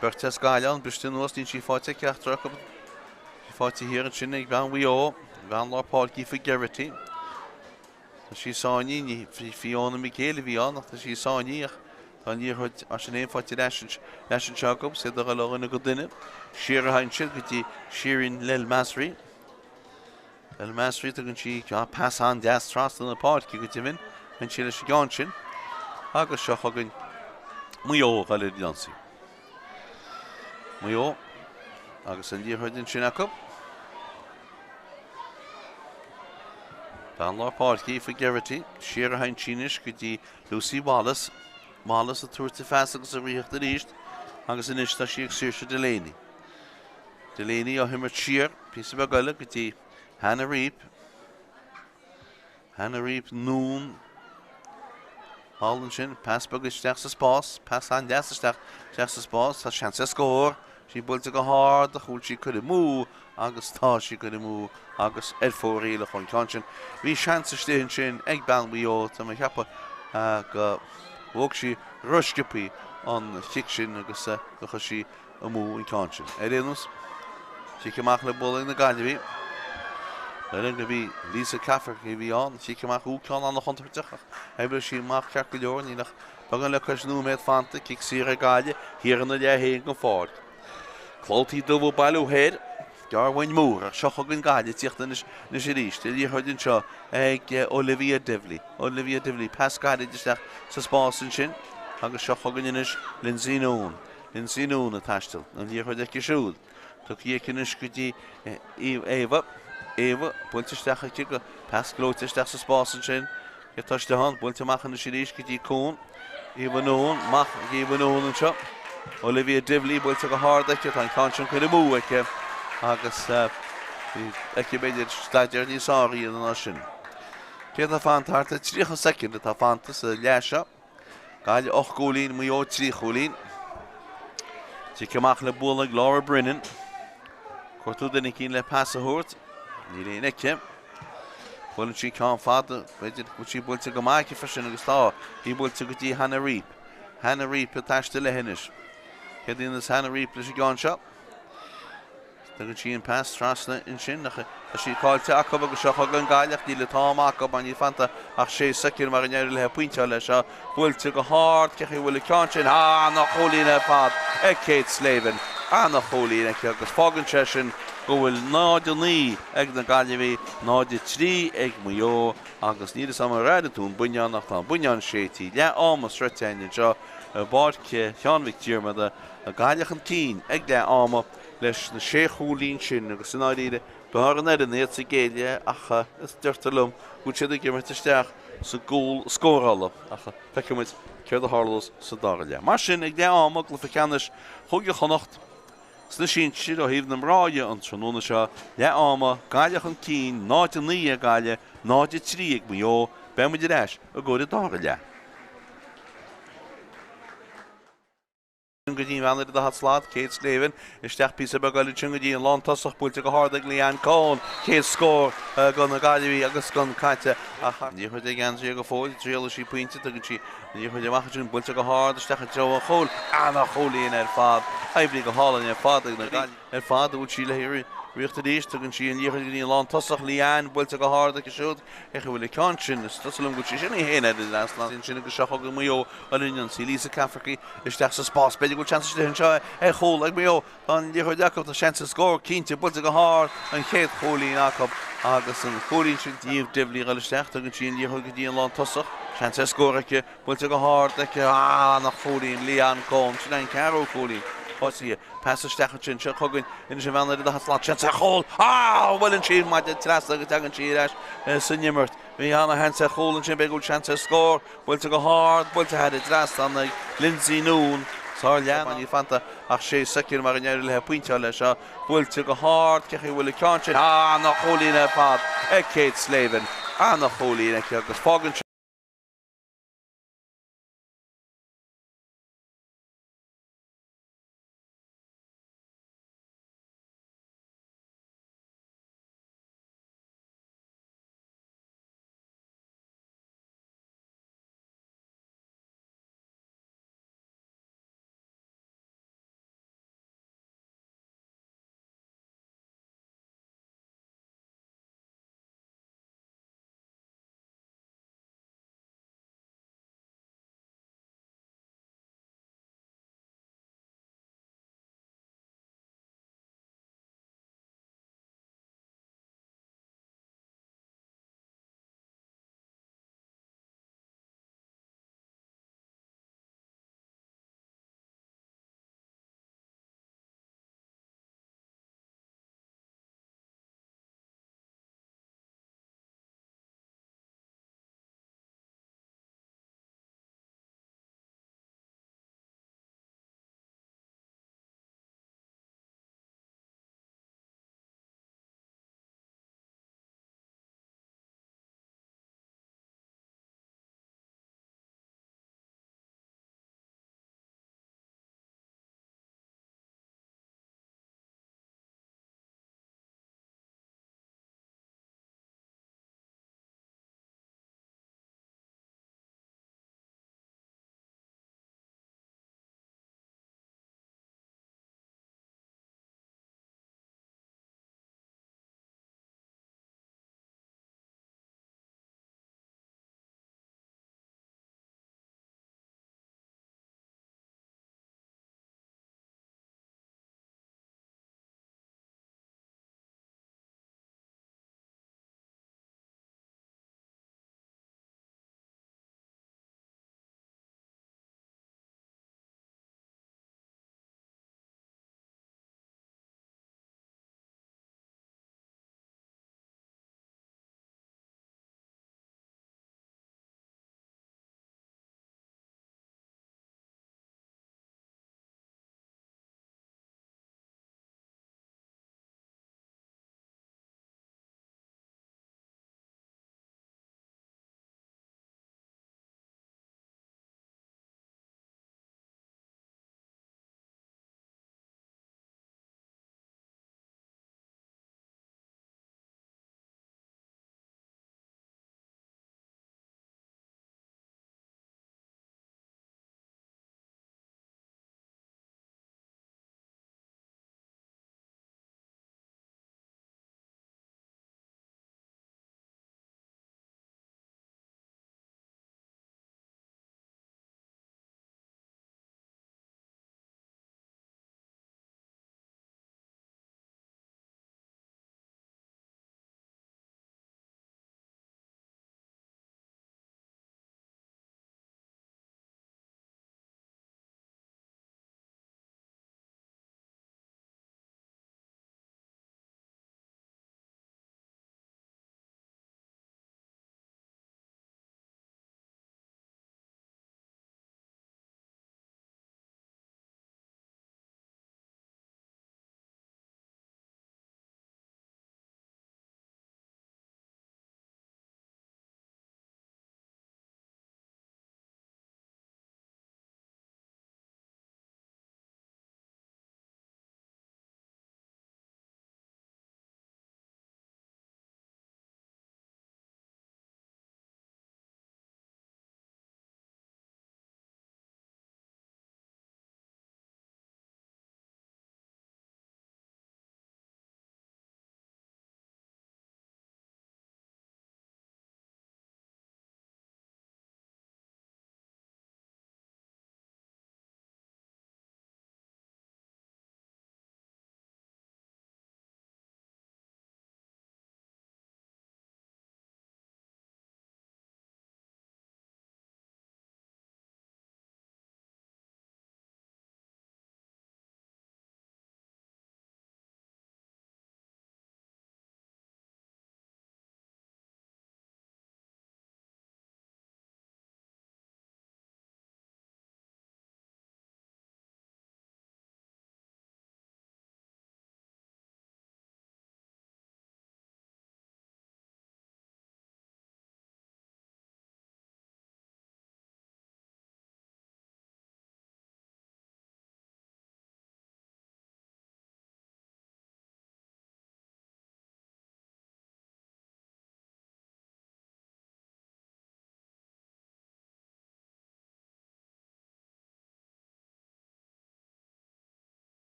Beirt as Gaillimh ann, briste anuas, níl sí faighte ag ceachtar acu. Sí faighte thiar ansin ag bean Mhaigh Eo, bean lár páirce Aoife Geraghty. Tá sí sáinnithe, ní Fiona McHale a bhí ann ach tá sí sáinnithe ach tá an liathróid mar sin féin faighte ar ais anseo acu, is iad ag dul ó dhuine go duine. Siar a théann siad go dtí Shirin El Masri. El Masri tugann sí pas an-deas trasna na páirce go deimhin. Bhain sí leis an gceann sin. Agus seo chugainn Maigh Eo ag dul ar an ionsaí. Maigh Eo agus an liathróid ansin acu. Bean lár páirce Aoife Geraghty, siar a théann sí anois go dtí Lucy Wallace. Wallace ag tabhairt a phas agus ag ritheacht arís agus anois tá sí ag Saoirse Delaney. Delaney á himirt siar píosa beag eile go dtí Hannah Reape. Hannah Reape anonn thall ansin, pas beag isteach sa spás, pas an-deas isteach isteach sa spás, tá seans ar scór, sí buailte go hard ach bhfuil sí curtha amú agus tá sí curtha amú agus ar fóraoil an ceann sin. Bhí seans istigh ansin ag bean Mhaigh Eo, tá mé ag ceapadh go bhog sí rósciobtha an chic sin agus go chuir sí amú an ceann sin. Ar aon nós, cic amach le bualadh ag na Gaillimhigh. Deirim go bhí Lisa Cafferkey a bhí ann, cic amach ú ceann an-chontúirteach ach oibrigh sí amach ceart go leor, níl ach beagán le cois nóiméad fanta, cic saor ag Gaillimh, thiar ina leath féin den pháirc. Clabhtaí dubha ag bailiú thoir, Gearrbhaint mór ach seo chugainn Gaillimh ag tíocht anois anois arís. An liathróid anseo ag Olivia Divilly. Olivia Divilly, pas gairid isteach sa spás ansin agus seo chugainn anois Lindsay Noone. Lindsay Noone ag taisteal an liathróid aici siúd. Tugtha aici anois go dtí Eva. Eva buailte isteach aici go pas gleoite isteach sa spás ansin. Cé atá istigh ann? Buailte amach anois arís go dtí Coon. Eva Noone, amach ag Eva Noone anseo. Olivia Divilly buailte go hard aici. Tá an ceann sin curtha amú aici agus bhí aici b'fhéidir staidéar níos fearr a dhéanamh ná sin. Cé atá fanta thart ar 30 soicind atá fanta sa leath seo. Gaillimh 8 gcúilín, Maigh Eo 3 chúilín. Cic amach le bualadh ag Laura Brennan. Cuartú duine eicínt le pas a thabhairt. Níl éinne aici. Buaileann sí ceann fada, b'fhéidir go bhfuil sí buailte go maith aici freisin agus tá í buailte go dtí Hannah Reape. Hannah Reape ag taisteal léi anois. Céard a dhéanfas Hannah Reape leis an gceann seo? Tugann sí an pas trasna ansin ach tá sí caillte acu agus seo chugainn Gaillimh ach níl an t-am acu mar níl fanta ach sé soicind mar a n-éireoidh léi pointeáil leis seo. Buailte go hard, cé chaoi a bhfuil an ceann sin? Ana-chúilín ar fad ag Kate Slavin. Ana-chúilín aici agus fágann sé sin go bhfuil 0-9 ag na Gaillimhigh, 0-3 ag Maigh Eo agus níl 'fhios a'm ar airigh tú an buinneán ach tá an buinneán séidte. Leath ama sroichte againn anseo i bPáirc Sheáin Mhic Diarmada. Gaillimh chun cinn ag leath ama leis na sé chúilín sin agus i ndáiríre b'fhearr an fhoireann iad sa gcéad leath ach is deirtear liom go bhfuil siad ag imirt isteach sa gcúl scórála ach feicfidh muid céard a tharlós sa dara leath. Mar sin, ag leath ama i gcluiche ceannais Chúige Chonnacht sna sinsir ó thaobh na mná dhe an tráthnóna seo, leath ama, Gaillimh chun cinn, 0-9 ag Gaillimh, 0-3 ag Maigh Eo, beidh muid ar ais i gcomhair an dara leath. Go dtí an bhean ar an daichead slat, Kate Slavin, isteach píosa beag eile ansin go dtí an lántosach, buailte go hard ag Leanne Coen, chéad scór do na Gaillimhigh agus gan caite ach an liathróid ag Andrea go fóill, triailfidh sí pointe, tugann sí an liathróid amach ansin, buailte go hard isteach i dtreo an chúil, ana-chúilín ar fad, oibrithe go hálainn ar fad ag na Gaillimhigh ar fad, a bhfuil sí le ritheacht arís, tugann sí an liathróid go dtí an lántosach, Leanne, buailte go hard aici siúd, cé chaoi a bhfuil an ceann sin, is dóigh liom go bhfuil sí sin í féin ar an trasnán ansin agus seo chugainn Maigh Eo. Ar an ionsaí, Lisa Cafferkey isteach sa spás. B'fhéidir go bhfuil seans istigh anseo ar chúl ag Maigh Eo. Tá an liathróid acu, tá seans ar scór cinnte. Buailte go hard an chéad chúilín acu agus an cúilín sin Niamh Divilly ag dul isteach. Tugann sí an liathróid go dtí an lántosach. Seans ar scór aici. Buailte go hard aici. Ana-chúilín Leanne Coen. Sin an ceathrú cúilín. Thosaithe. Pas isteach ansin. Seo chugainn anois an bhean ar an daichead slat. Seans ar chúl. Ah! Buaileann sí an maide trasna agus tagann sí ar ais san imirt. Bhí ana-sheans ar chúl ansin, b'fhéidir go bhfuil seans ar scór. Buailte go hard, buailte thar an dtrasnán ag Lindsay Noone. Sár leath, níl fanta ach sé soicind mar a n-éireoidh léi pointeáil leis seo. Buailte go hard, cé chaoi a bhfuil an ceann sin? Ana-chúilín ar fad ag Kate Slavin. Ana-chúilín aici agus fágann sé.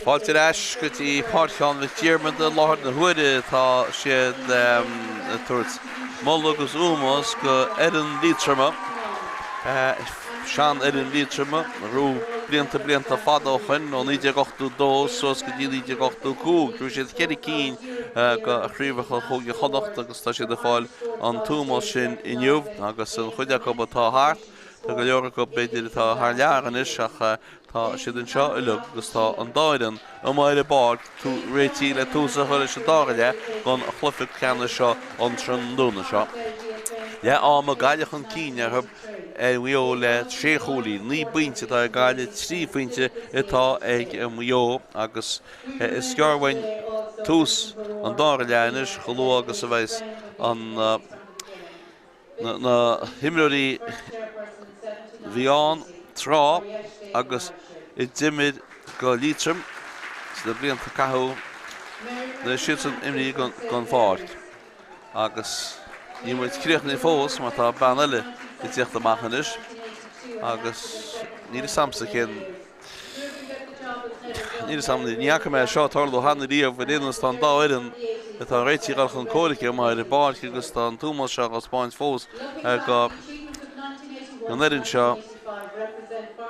Fáilte ar ais go dtí Páirc Sheáin Mhic Diarmada. I láthair na huaire tá siad ag tabhairt moladh agus ómós go fhoireann Liatroma, seanfhoireann Liatroma, a ghnóthaigh blianta blianta fada ó shoin, ó 1982 suas go dtí 1985. Ghnóthaigh siad cheithre cinn de chraobhacha Chúige Chonnacht agus tá siad ag fáil an t-ómós sin inniu agus an chuid acu atá thart, tá go leor acu b'fhéidir atá thar lear anois ach Tá siad anseo uilig agus tá an dá fhoireann amuigh ar an bpáirc réitithe le tús a chur leis an dara leath den chluiche ceannais seo an tráthnóna seo. Leath ama, Gaillimh chun cinn ar Mhaigh Eo le sé chúilín. 9 bpointe atá ag Gaillimh, 3 phointe atá ag Maigh Eo agus is gearr uainn tús an dara leath anois chomh luath agus a bheas an na himreoirí a bhí ann tráth agus a d'imir go Liatroim sna blianta a caitheadh nuair siadsan imithe den pháirc agus níl muid críochnaithe fós mar tá bean eile ag tíocht amach anois agus níl fhios a'msa cén Níl fhios a'm, ní fhaca mé seo tarlú cheana riamh, ar aon nós tá an dá fhoireann atá réitithe a dhul chun comhraic amuigh ar an bpáirc agus tá an t-ómós seo á thaispeáint fós ag an fhoireann seo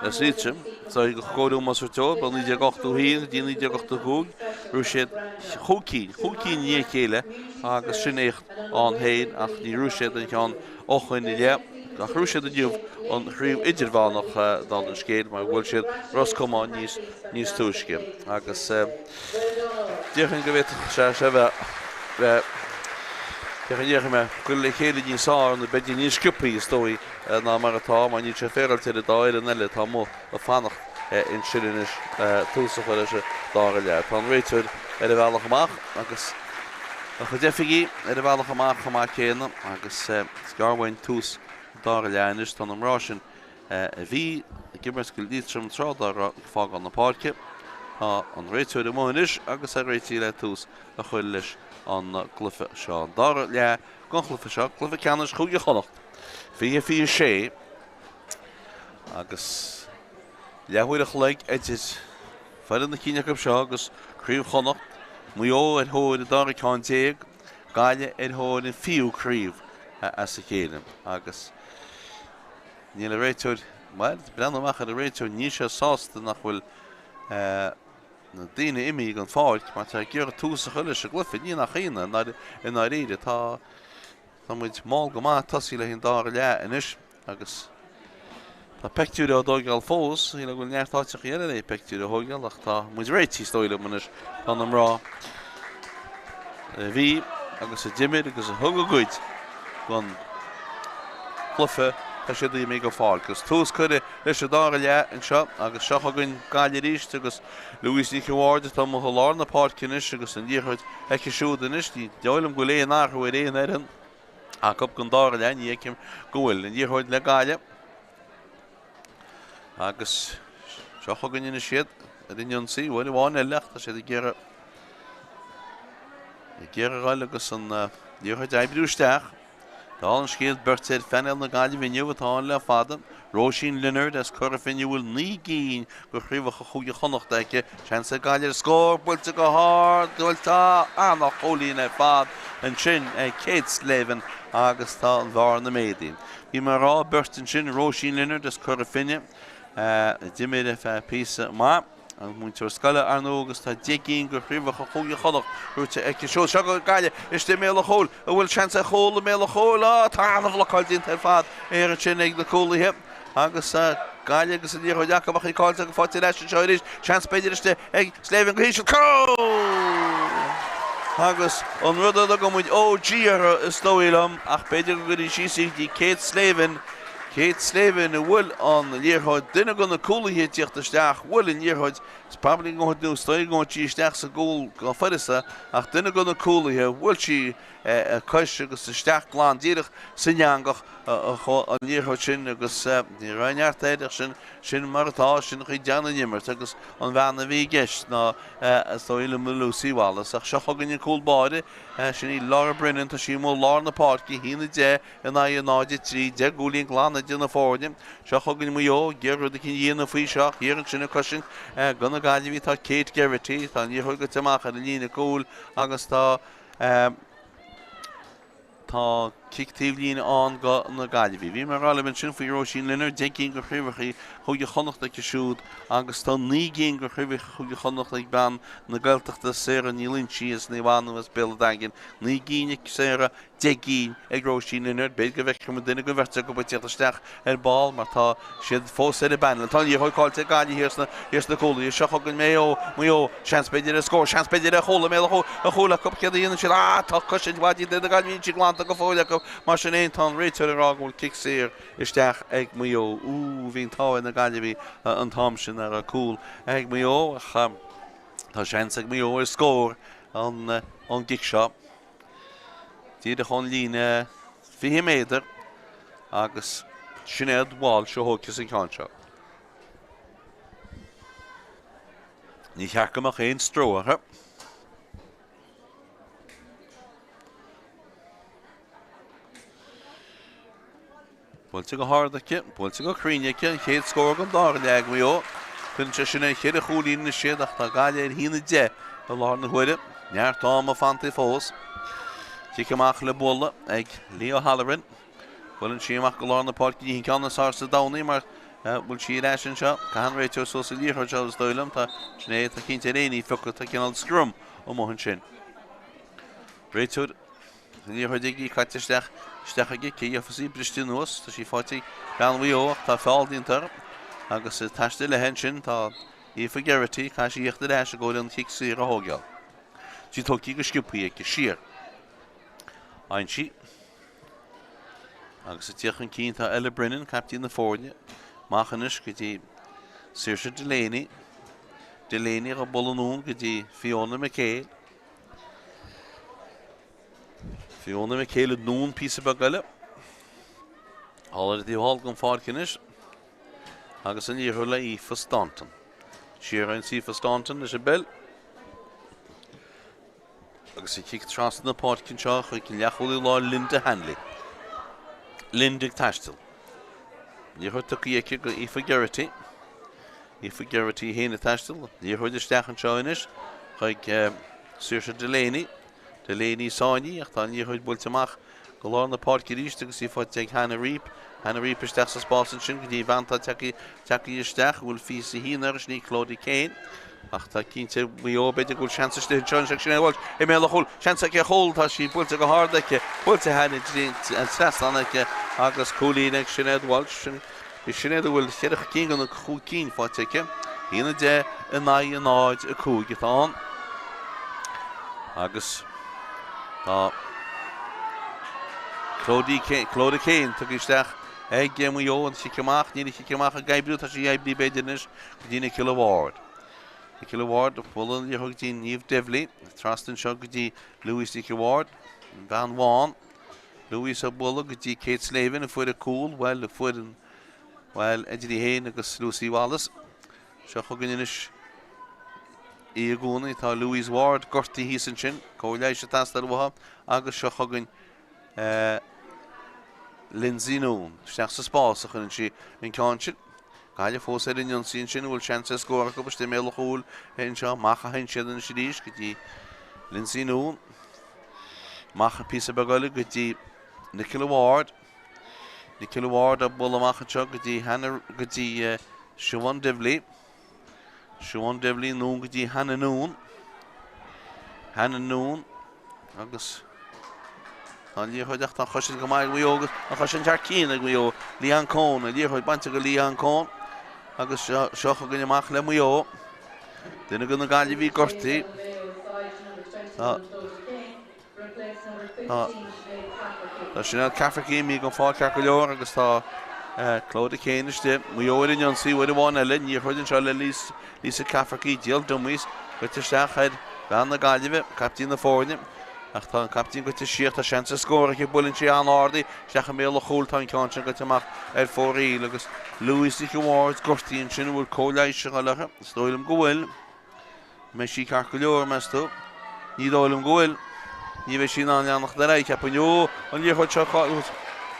as Liatroim. So go chóir ómós a thabhairt dóibh, ó 1981 go dtí 1985 raibh siad chúig cinn, chúig cinn i ndiaidh a chéile agus sin éacht ann féin ach ní raibh siad an ceann ó shoin i leith. Ach ghnóthaigh siad inniu an chraobh idirmheánach dála an scéil mar bhuail siad Ros Comáin níos níos túisce agus déarfainn go bhféadfadh sé sé bheith bheith déarfainn déarfaidh mé goil le chéile níos fearr nó b'fhéidir níos sciobthaí is dóigh ná mar atá mar níl sé féaráilte ar an dá fhoireann eile atá amuigh ag fanacht ansin anois tús a chur leis an dara leath. Tá an réiteoir ar a bhealach amach agus a chuid oifigigh ar a bhealach amach chomh maith céanna agus is gearr uainn tús an dara leath anois. Tá na mná sin a bhí ag imirt go Liatroim tráth dá raibh ag fágáil na páirce. Tá an réiteoir amuigh anois agus é réitithe le tús a chur leis an gcluiche seo. An dara leath den chluiche seo, cluiche ceannais Chúige Chonnacht, 20-26. Agus leathuair a chloig idir foireann na cinn acu seo agus Craobh Chonnacht, Maigh Eo ar thóir a dara ceann déag, Gaillimh ar thóir an fichiú craobh as a chéile. Agus níl an réiteoir, bhuel, breathnú amach ar an réiteoir, níl sé sásta nach bhfuil na daoine imithe den pháirc mar tá ag iarraidh tús a chur leis an gcluiche. Ní nach ionadh, i ndáiríre, tá Tá muid mall go maith ag tosaí leis an dara leath anois agus tá peictiúir á dtóigeáil fós. Shílfeá go bhfuil neart áiteachaí eile le peictiúir a thóigeáil ach tá muid réitithe is dóigh liom anois. Tá na mná a bhí agus a d'imir agus a thug a gcuid don chluiche, tá siad imithe den pháirc. Agus tús curtha leis an dara leath anseo agus seo chugainn Gaillimh arís agus Louise Nic an Bhaird atá amuigh i lár na páirce anois agus an liathróid aici siúd anois. Ní dóigh liom go bhfuil aon athrú ar aon fhoireann acu don dara leath, ní fheicim go bhfuil. An liathróid le Gaillimh agus seo chugainn anois iad ar an ionsaí, uair amháin eile ach tá siad ag iarraidh ag iarraidh dhul agus an liathróid a oibriú isteach. Dála an scéil, beirt ar phainéal na Gaillimhe inniu atá ann le fada, Róisín Lynard as Cora Finne a bhfuil 9 gcinn de chraobhacha Chúige Chonnacht aici, seans ag Gaillimh ar scór, buailte go hard, buailte ana-chúilín ar fad ansin ag Kate Slavin agus tá an bhearna méadaithe. Bhí mé ag rá, beirt ansin, Róisín Lynard as Cora Finne, a d'imir ar feadh píosa maith. An múinteoir scoile, ar ndóigh, agus tá 10 gcinn de chraobhacha Chúige Chonnacht gnóthaithe aici siúd. Seo chugainn Gaillimh istigh i mbéal an chúil. An bhfuil seans ar chúl i mbéal an chúil? Á, tá an-bhlocáil déanta ar fad air ansin ag na cúlaithe agus Gaillimh agus an liathróid acu ach í caillte agus faighte ar ais anseo arís. Seans b'fhéidir istigh ag Slavin go híseal. Cúl! Agus an rud a dtugann muid OG orthu is dóigh liom ach b'fhéidir go gcuirfidh síos í go dtí Kate Slavin. Kate Slavin a bhuail an liathróid, duine de na cúlaithe ag tíocht isteach, bhuail an liathróid, is probably go nó is dóigh go ngabhfaidh sí isteach sa gcúl go fuireasa, ach duine de na cúlaithe, bhuail sí cois agus isteach glan díreach san eangach a chuaigh an liathróid sin agus ní raibh neart air ach sin, sin mar atá, sin an chaoi a dtéann an imirt agus an bhean a bhí i gceist ná is dóigh liom Lucy Wallace. Ach seo chugainn an cúl báire, sin í Laura Brennan, tá sí amuigh i lár na páirce, 1-10 in aghaidh 0-3, 10 gcúilín glan idir na foirne. Seo chugainn Maigh Eo, ag iarraidh rud eicínt a dhéanamh faoi seo ach thiar ansin ag cosaint do na Gaillimhigh tá Kate Geraghty, tá an liathróid gaibhte amach ar an líne cúil agus tá Tá cic taobh líne ann do na Gaillimhigh. Bhí mé ag rá libh ansin faoi Róisín Lynagh, 10 gcinn de chraobhacha Chúige Chonnacht aici siúd agus tá 9 gcinn de chraobhacha Chúige Chonnacht ag bean na Gaeltachta, Sarah Ní Loingsigh as Naomh Anna as Béal an Daingin. 9 gcinn ag Sarah, 10 gcinn ag Róisín Lynagh. B'fhéidir go bhfeicfidh muid duine den bheirt acu ag tíocht isteach ar ball mar tá siad fós ar an bpainéal. Tá an liathróid caillte ag Gaillimh thiar sna, thiar sna cúlaithe. Seo chugainn Maigh Eo, Maigh Eo, seans b'fhéidir ar scór, seans b'fhéidir ar chúl i mbéal an chúil acu. Céard a dhéanann siad? Ah, tá cosaint mhaith déanta ag na Gaillimhigh, níl sí glanta go fóill acu. Mar sin féin, tá an réiteoir ag rá go bhfuil cic saor isteach ag Maigh Eo. Úúú, bhí an t-ádh ar na Gaillimhigh an t-am sin nach raibh cúl ag Maigh Eo ach tá seans ag Maigh Eo ar scór ón gcic seo. Díreach ón líne 20 méadar agus Sinéad Walsh a thógfas an ceann seo. Ní cheart go mbeadh aon stró orthu. Buailte go hard aici, buailte go cruinn aici, an chéad scór den dara leath ag Maigh Eo. Cuireann sé sin ar cheithre chúilín anois iad ach tá Gaillimh ar 1-10 i láthair na huaire. Neart ama fanta fós. Cic amach le bualadh ag Leah O'Halloran. Buaileann sí amach go lár na páirce. Ní hin ceann is fearr sa domhan í mar bhfuil sí ar ais anseo. Caithfidh an réiteoir suas an liathróid seo is dóigh liom. Tá sin é, tá cinnte ar éinne í a phiocadh. Tá cineál scrum amuigh ansin. Réiteoir. An liathróid aige, caite isteach, isteach aige, cé gheofas í, briste anuas, tá sí faighte ag bean Mhaigh Eo ach tá feall déanta uirthi agus ag taisteal léi ansin tá Aoife Geraghty, caithfidh sí a thíocht ar ais i gcomhair an chic saor a thógáil. Tá sí tógtha go sciobtha aici siar. Aimsí. Agus ag tíocht chun cinn tá Ella Brennan, caiptín na foirne, amach anois go dtí Saoirse Delaney. Delaney ag bualadh anonn go dtí Fiona McHale. Fiona McHale anonn píosa beag eile. Thall ar an taobh thall den pháirc anois. Agus an liathróid le Aoife Staunton. Siar ansin Aoife Staunton leis an bpeil. Agus an cic trasna na páirce anseo chuig an leathchúlaí láir Linda Hanley. Linda ag taisteal. Liathróid tugtha aici go Aoife Geraghty. Aoife Geraghty féin ag taisteal. Liathróid isteach anseo anois chuig Saoirse Delaney. Delaney sáinnithe ach tá an liathróid buailte amach go lár na páirce arís agus í faighte ag Hannah Reape. Hannah Reape isteach sa spás ansin go dtí bean atá tagtha isteach a bhfuil 21 uirthi, sin í Clodagh Kane. Ach tá cinnte Mhaigh Eo b'fhéidir go bhfuil seans istigh anseo anois ag Sinéad Walsh i mbéal an chúil. Seans aici ar chúl, tá sí buailte go hard aici, buailte thar an trasnán aici agus cúilín ag Sinéad Walsh. Sin í Sinéad a bhfuil cheithre cinn de na cúig cinn faighte aici. 1-10 in aghaidh 0-5 atá ann. Agus tá Clodagh Kane tugtha isteach ag Maigh Eo an chic amach. Níl an chic amach ag oibriú, tá sí ag oibriú b'fhéidir anois go dtí Nicola Ward. Nicola Ward ag bualadh an liathróid go dtí Niamh Devlin. Trasna anseo go dtí Louise Nic Ward, an bhean bhán. Louise ag bualadh go dtí Kate Slavin a fuair an cúl, bhuel, a fuair an, bhuel, idir í féin agus Lucy Wallace. Seo chugainn anois í i gcónaí. Tá Louise Ward gortaithe thíos ansin, cóir leighis ag teastáil uaithi agus seo chugainn Lindsay Noone. Isteach sa spás a chuireann sí an ceann sin. Gaillimh fós ar an ionsaí ansin, an bhfuil seans ar scór acu istigh i mbéal an chúil anseo. Amach a théann siad anois arís go dtí Lindsay Noone. Amach píosa beag eile go dtí Nicola Ward. Nicola Ward ag bualadh amach anseo go dtí Hannah, go dtí Siobhán Divilly. Siobhán Divilly anonn go dtí Hannah Noone. Hannah Noone agus tá an liathróid ach tá an chosaint go maith ag Maigh Eo agus an chosaint thar cinn ag Maigh Eo. Leanne Coen, an liathróid bainte go Leanne Coen agus seo, seo chugainn amach le Maigh Eo. Duine de na Gaillimhigh gortaithe. Tá Tá Tá Sinéad Cafferkey imithe den pháirc ceart go leor agus tá Clodagh Kane istigh. Maigh Eo ar an ionsaí uair amháin eile. An liathróid anseo le Lisa Cafferkey. Díol dummies. Goite isteach ar bhean na Gaillimhe, caiptín na foirne. Ach tá an caiptín goite siar, tá seans ar scór aici, buaileann sí an-ard í, isteach i mbéal an chúil, tá an ceann sin goite amach ar fóraoil agus Louise Nic Bhaird gortaithe ansin, an bhfuil cóir leighis ag dul uirthi? Is dóigh liom go bhfuil. An mbeidh sí ceart go leor, meas tú? Ní dóigh liom go bhfuil. Ní bheidh sí in ann leanacht ar aghaidh, ceapaim. Ó, an liathróid seo,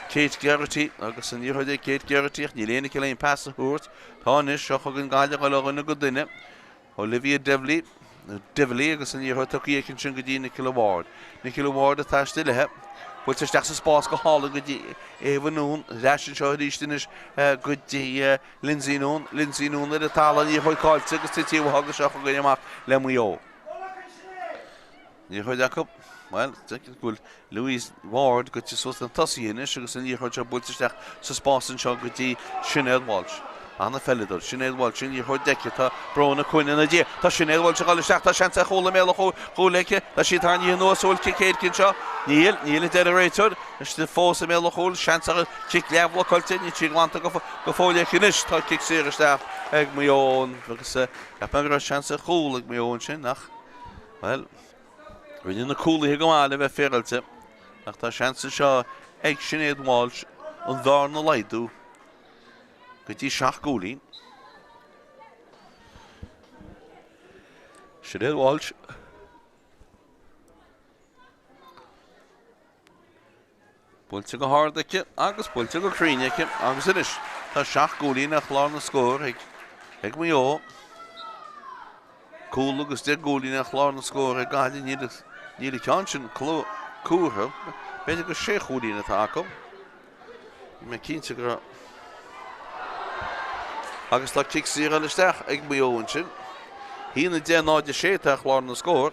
Kate Geraghty agus an liathróid ag Kate Geraghty ach níl éinne aici le aon pas a thabhairt. Tá anois, seo chugainn Gaillimh ag dul ó dhuine go duine. Olivia Divilly, Divilly agus an liathróid tugtha aici ansin go dtí Nicola Ward. Nicola Ward ag taisteal léi. Buailte isteach sa spás go hálainn go dtí Ava Noone. Ar ais anseo arís anois go dtí Lindsay Noone. Lindsay Noone ar an talamh, an liathróid caillte agus tite uaithi agus seo chugainn amach le Maigh Eo. Liathróid acu, bhuel, go bhfuil Louise Ward goite suas na tosaithe anois agus an liathróid seo buailte isteach sa spás anseo go dtí Sinéad Walsh. Ana-pheileadóir, Sinéad Walsh, an liathróid aici, tá Bróna Quinn ina diaidh, tá Sinéad Walsh ag dul isteach, tá seans ar chúl i mbéal an chúil aici, tá sí tarraingthe anuas, an bhfuil cic éirice anseo? Níl, níl a deir an réiteoir, istigh fós i mbéal an chúil, seans ar chic leathbhlocáilte, níl sí glanta go fóill aici anois, tá cic saor isteach ag Maigh Eo agus cheap mé go raibh seans ar chúl ag Maigh Eo ansin ach, Bhuel, rinne na cúlaithe go maith le bheith féaráilte, ach tá seans anseo ag Sinéad Walsh an bhearna a laghdú go dtí 7 gcúilín. Sinéad Walsh. Buailte go hard aici agus buailte go cruinn aici agus anois tá 7 gcúilín ar chlár na scór ag ag Maigh Eo. Cúl agus 10 gcúilín ar chlár na scór ag Gaillimh. Níl níl an ceann sin comhairthe. B'fhéidir gur 6 chúilín atá acu. Níl mé cinnte go raibh. Agus tá cic saor eile isteach ag Maigh Eo ansin. 1, 10, 0, 6 atá ar chlár na scór.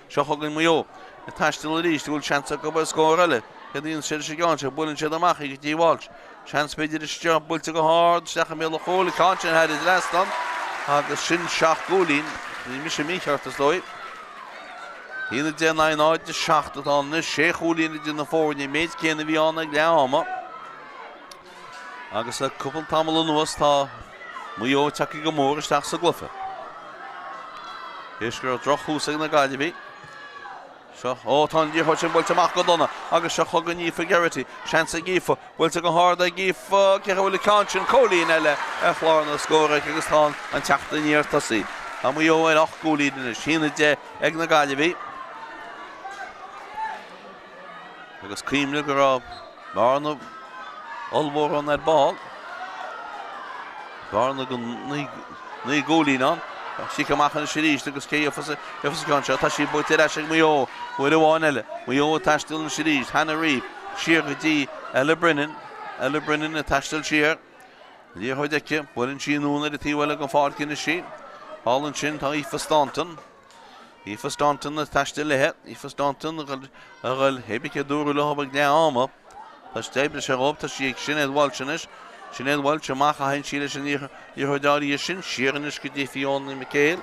Seo chugainn Maigh Eo. Ag taisteal arís, an bhfuil seans acu ar scór eile? Céadaoin siar leis an gceann seo, buaileann siad amach í go dtí Walsh. Seans b'fhéidir isteach, buailte go hard, isteach i mbéal an chúil, an ceann sin thar an dtrasnán agus sin 7 gcúilín. Bhí mise mícheart is dóigh. 1, 10, 9, 0, 7 atá ann anois, 6 chúilín idir na foirne, an méid céanna a bhí ann ag leath ama. Agus le cúpla tamall anuas tá Maigh Eo tagtha go mór isteach sa gcluiche. Théis go raibh drochthús ag na Gaillimhigh. Seo, ó tá an liathróid sin buailte amach go dona agus seo chugainn Aoife Geraghty. Seans ag Aoife, buailte go hard ag Aoife, cé a bhfuil an ceann sin cúilín eile ar chlár na scór aici agus tá an teacht aniar tosaithe. Tá Maigh Eo ar 8 gcúilín anois, 1-10 ag na Gaillimhigh. Agus cuimhnigh go raibh bearna ollmhór ann ar ball. Bearna de 9 gcúilín ann. Cic amach anois arís agus cé gheofas an ceann seo? Tá sí buailte ar ais ag Maigh Eo. Uair amháin eile. Maigh Eo ag taisteal anois arís. Hannah Reape siar go dtí Ella Brennan. Ella Brennan ag taisteal siar. Liathróid aici. Buaileann sí anonn ar an taobh eile den pháirc anois í. Thall ansin tá Aoife Staunton. Aoife Staunton ag taisteal léi. Aoife Staunton a ghoil hé bith a dúradh leo ag leath ama. Tá sí d'oibrigh sé dhóibh. Tá sí ag Sinéad Walsh anois. Sinéad Walsh amach a théann sí leis an liathróid áirithe sin. Siar anois go dtí Fiona McHale.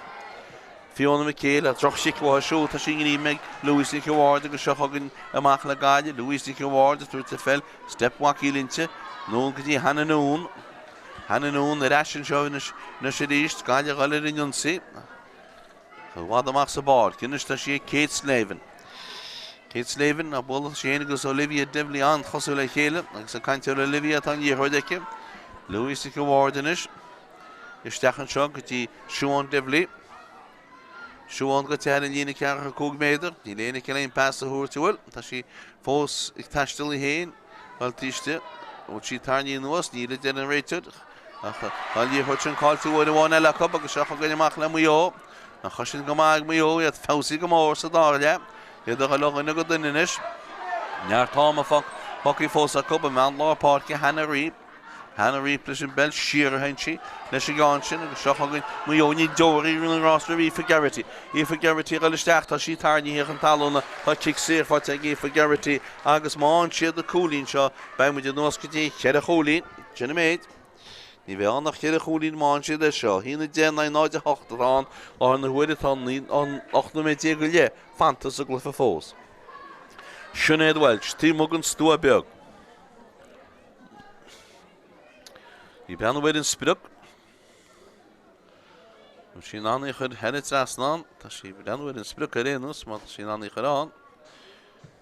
Fiona McHale, droch-chic uaithi siúd. Tá sí i ngreim ag Louise Nic Bhaird agus seo chugainn amach le Gaillimh. Louise Nic Bhaird ag tabhairt an pheil. Step bhacaíl inti. Anonn go dtí Hannah Noone. Hannah Noone ar ais anseo anois arís. Gaillimh ag dul ar an ionsaí. I bhfad amach sa bpáirc anois tá sí ag Kate Slavin. Kate Slavin á bualadh sí féin agus Olivia Divilly an-chosúil le chéile agus ag caint ar Olivia tá an liathróid aici. Louise Nic Bhaird anois. Isteach anseo go dtí Siobhán Divilly. Siobhán goite thar an líne 45 méadar. Níl éinne aici le aon pas a thabhairt an bhfuil. Tá sí fós ag taisteal í féin. Bhuel taoiste, bhfuil sí tarraingthe anuas? Níl a deir an réiteoir. Ach tá an liathróid sin caillte uair amháin eile acu agus seo chugainn amach le Maigh Eo. Nach raibh sin go maith ag Maigh Eo, iad feabhsaithe go mór sa dara leath. Iad ag dul ó dhuine go duine anois. Neart ama fágtha fós acu i meán lár páirce Hannah Reape. Hannah Reape leis an bpeil siar a théann sí leis an gceann sin agus seo chugainn Maigh Eo. Ní deoraí rinne an rás roimh Aoife Geraghty. Aoife Geraghty ag dul isteach, tá sí tarraingthe chun talúna, tá cic saor faighte ag Aoife Geraghty agus má fhaigheann siad an cúilín seo beidh muid anuas go dtí cheithre chúilín. Sin an méid. Ní bheidh ann ach cheithre chúilín má fhaigheann siad é seo. 1, 10, 9, 0, 8 atá ann. Láthair na huaire tá 18 nóiméad go leith fanta sa gcluiche fós. Sinéad Walsh, taobh amuigh den stua beag. Ag breathnú ar an sprioc. Tá sí in ann í a chur thar an trasnán. Tá sí ag breathnú ar an sprioc ar aon nós má tá sí in ann í a chur ann.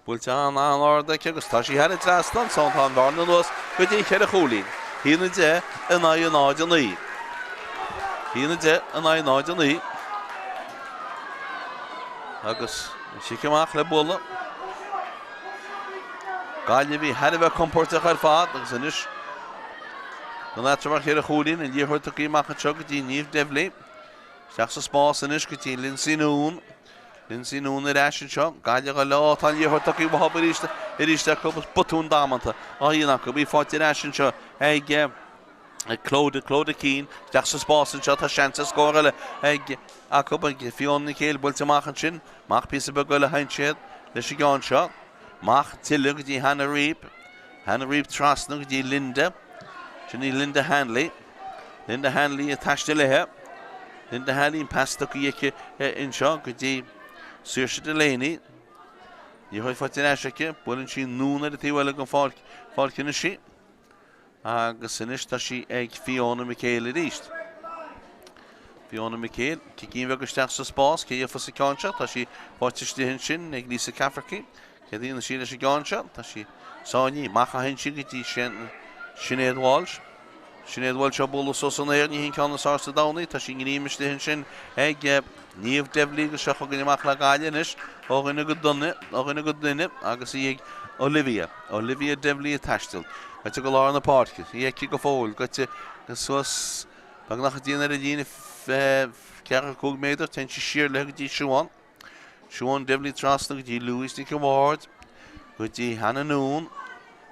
Buailte an-an-ard aici agus tá sí thar an trasnán ansan. Tá an bhearna anuas go dtí cheithre chúilín. 1-10 in aghaidh 0-9. 1-10 in aghaidh 0-9. Agus an chic amach le bualadh. Gaillimh a bhí thar a bheith compóirteach ar fad agus anois an eatraimh ar cheithre chúilín, an liathróid tugtha amach anseo go dtí Niamh Devlin. Isteach sa spás anois go dtí Lindsay Noone. Lindsay Noone ar ais anseo. Gaillimh ag dul leo. Tá an liathróid tugtha uathu arís arís acu agus botún damanta á dhéanamh acu. Í faighte ar ais anseo ag ag Clodagh, Clodagh Keane. Isteach sa spás anseo. Tá seans ar scór eile ag acu ag Fiona Nic Héil buailte amach ansin. Amach píosa beag eile a théann siad leis an gceann seo. Amach tuilleadh go dtí Hannah Reape. Hannah Reape trasna go dtí Linda. Sin í Linda Hanley. Linda Hanley ag taisteal léithe. Linda Hanley an pas tugtha aici anseo go dtí Saoirse Delaney. Liathróid faighte ar ais aici. Buaileann sí anonn ar an taobh eile den pháirc, pháirc anois í. Agus anois tá sí ag Fiona McHale arís. Fiona McHale, cicín bheag isteach sa spás, cé gheofas an ceann seo? Tá sí faighte istigh ansin ag Lisa Cafferkey. Cé a dhéanann sí leis an gceann seo? Tá sí sáinnithe. Amach a théann sí go dtí Sinéad Walsh. Sinéad Walsh á bualadh suas san aer, ní hin ceann is fearr sa domhan í. Tá sí greamaithe istigh ansin ag Niamh Devlin agus seo chugainn amach le Gaillimh anois ó dhuine go duine, ó dhuine go duine agus í ag Olivia. Olivia Devlin ag taisteal. Goite go lár na páirce. Í aici go fóill. Goite suas beagnach go dtí an ar an líne 45 méadar. Téann sí siar léi go dtí Siobhán. Siobhán Devlin trasna go dtí Louise Nic an Bhaird, go dtí Hannah Noone.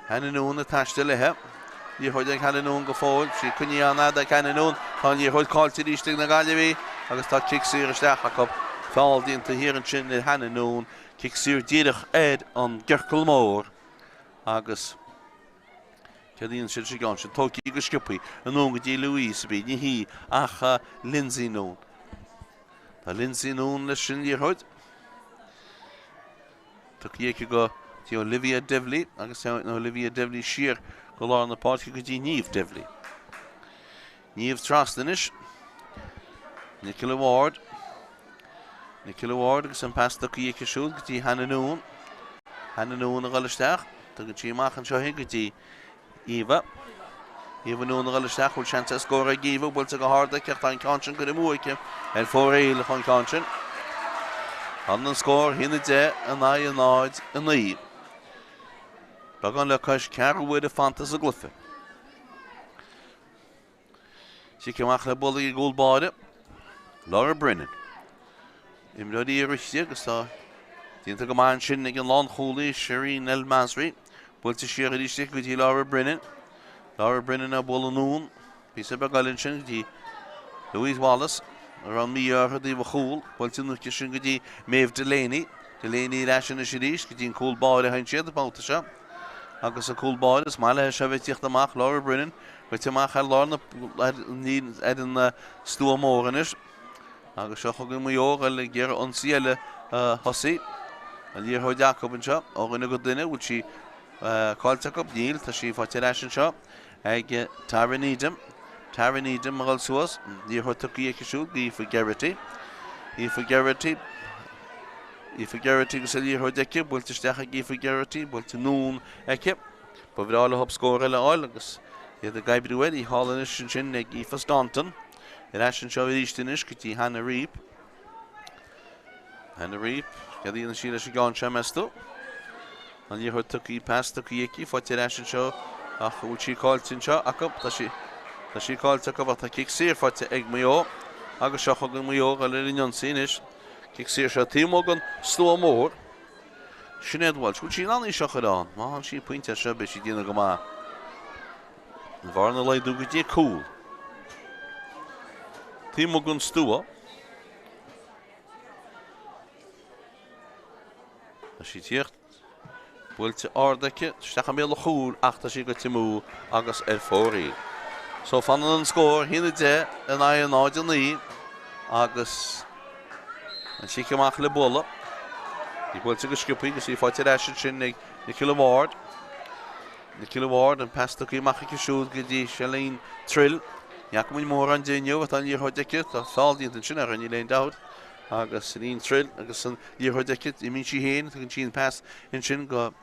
Hannah Noone ag taisteal léi. Liathróid ag Hannah Noone go fóill. Sí coinnithe an-fhada ag Hannah Noone. Tá an liathróid caillte arís ag na Gaillimhigh agus tá cic saor isteach acu. Feall déanta thiar ansin ar Hannah Noone. Cic saor díreach ar an gciorcal mór agus céard a dhéanann siad sa gceann sin? Tógtha go sciobtha anonn go dtí Louise a bhí. Ní hí ach Lindsay Noone. Tá Lindsay Noone leis an liathróid. Tugtha aici go dtí Olivia Devlin agus téann Olivia Devlin siar go lár na páirce go dtí Niamh Devlin. Niamh trasna anois. Nicola Ward. Nicola Ward agus an pas tugtha aici siúd go dtí Hannah Noone. Hannah Noone a dhul isteach. Tugann sí amach anseo í go dtí Eva. Eva Noone a dhul isteach, bhfuil seans ar scór ag Eva, buailte go hard aici ach tá an ceann sin curtha amú aici ar fóraoil an ceann sin. Fanann an scór 1-10 in aghaidh 0-9. Beagán le cois ceathrú uaire fanta sa gcluiche. Cic amach le bualadh ag an gcúl báire, Laura Brennan. Imreoirí ag rith agus tá déanta go maith ansin ag an lánchúlaí Shireen El Masri. Buailte siar arís aici go dtí Laura Brennan. Laura Brennan á bualadh anonn. Píosa beag eile ansin go dtí Louise Wallace. A raibh an mí-ádh uirthi i dtaobh a chúl. Buailte anuas aici sin go dtí Maeve Delaney. Delaney ar ais anois arís go dtí an cúl báire a théann siad an babhta seo. Agus an cúl báire is maith léi seo a bheith ag tíocht amach, Laura Brennan. Goite amach ar lár na ar an stua mór anois. Agus seo chugainn Maigh Eo ag iarraidh ionsaí eile a thosaí. An liathróid acu anseo ó dhuine go duine. Bhfuil sí caillte acu? Níl. Tá sí faighte ar ais anseo ag Tara Needham. Tara Needham a dhul suas. Liathróid tugtha aici siúd go Aoife Geraghty. Aoife Geraghty. Aoife Geraghty agus an liathróid aici. Buailte isteach ag Aoife Geraghty. Buailte anonn aici. Ba bhreá leo scór eile a fháil agus iad ag oibriú air. Í thall anois ansin ag Aoife Staunton. Ar ais anseo arís anois go dtí Hannah Reape. Hannah Reape, céard a dhéanann sí leis an gceann seo, meas tú? An liathróid tugtha, pas tugtha aici, faighte ar ais anseo ach bhfuil sí caillte anseo acu? Tá sí, tá sí caillte acu ach tá cic saor faighte ag Maigh Eo agus seo chugainn Maigh Eo ag dul ar an ionsaí anois. Cic saor seo taobh amuigh den stua mór. Sinéad Walsh, bhfuil sí in ann í seo a chur ann? Má fhaigheann sí pointe as seo beidh sí ag déanamh go maith. An bhearna a laghdú go dtí cúl. Taobh amuigh den stua. Tá sí ag tíocht. Buailte ard aici, isteach i mbéal an chúil ach tá sí goite amú agus ar fóraoil. So fanann an scór, 1-10 in aghaidh 0-9 agus an chic amach le bualadh. Í buailte go sciobtha agus í faighte ar ais ansin ag Nicola Ward. Nicola Ward, an pas tugtha amach aici siúd go dtí Shalene Trill. Ní fhaca muid mórán di inniu ach tá an liathróid aici. Tá feall déanta ansin uirthi, níl aon dabht. Agus Iníon Trill agus an liathróid aici, imíonn sí féin, tugann sí an pas ansin go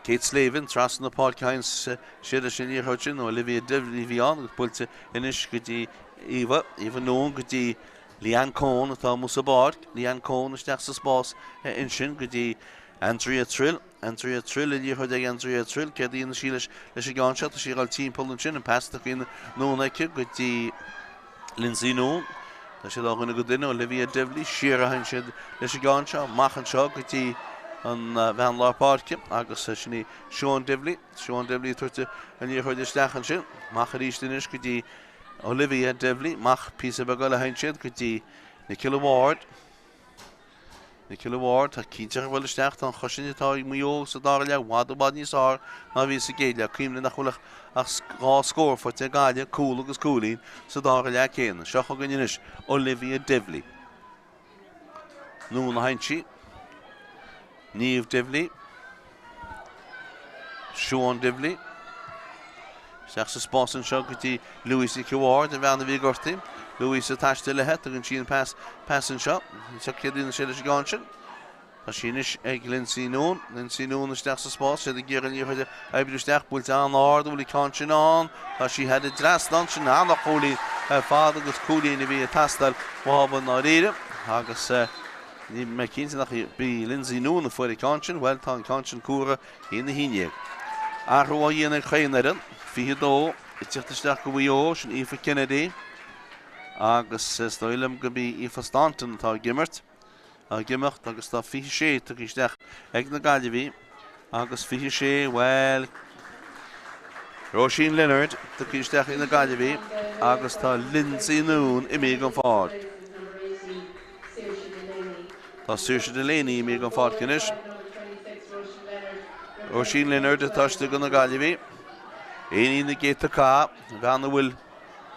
Kate Slavin, trasna na páirce a théann siad leis an liathróid sin, nó Olivia Divilly a bhí ann agus buailte anois go dtí Eva, Eva Noone go dtí Leanne Coen atá amuigh sa bpáirc, Leanne Coen isteach sa spás ansin go dtí Andrea Trill, Andrea Trill, an liathróid ag Andrea Trill, céard a dhéanfaidh sí leis leis an gceann seo, tá sí ag dul timpeall ansin, an pas tugtha anonn aici go dtí Lindsay Noone. Tá siad ó dhuine go duine, Olivia Divilly, siar a théann siad leis an gceann seo, amach anseo go dtí an bhean lár páirce agus sin í Siobhan Divilly, Siobhan Divilly ag tabhairt an liathróid isteach ansin, amach arís anois go dtí Olivia Divilly, amach píosa beag eile a théann siad go dtí Nicola Ward. Nicola Ward, tá cinnte ag dul isteach, tá an chosaint atá ag Maigh Eo sa dara leath i bhfad i bhfad níos fearr ná a bhí sa gcéad leath. Cuimhnigh nach bhfuil ach 2 scór faighte ag Gaillimh, cúl agus cúilín, sa dara leath céanna. Seo chugainn anois Olivia Divilly. Anonn a théann sí. Niamh Divilly. Siobhan Divilly. Isteach sa spás anseo go dtí Louise Nic Ward, an bhean a bhí gortaithe. Louise ag taisteal léi, tugann sí an pas pas anseo. Anseo céard a dhéanann sé leis an gceann sin. Tá sí anois ag Lindsay Noone. Lindsay Noone isteach sa spás, siad ag iarraidh an liathróid a oibriú isteach, buailte an-ard, an bhfuil an ceann sin ann? Tá sí thar an dtrasnán sin, an-chúilín ar fad agus cúilín a bhí ag teastáil uathu i ndáiríre. Agus Níl mé cinnte nach í Lindsay Noone a fuair an ceann sin. Bhuel, tá an ceann sin cuaire 1-11. Athrú á dhéanamh ag chaon fhoireann. 22 ag tíocht isteach go Mhaigh Eo, sin Aoife Kennedy agus is dóigh liom go b'í Aoife Staunton atá ag imirt, ag imeacht agus tá 26 tugtha isteach ag na Gaillimhigh agus 26, bhuel, Róisín Leonard tugtha isteach ag na Gaillimhigh agus tá Lindsay Noone imithe den pháirc. Tá Saoirse Delaney imithe den pháirc anois. Róisín Leonard atá istigh do na Gaillimhigh. Éinín na gcéadta cath, an bhean a bhfuil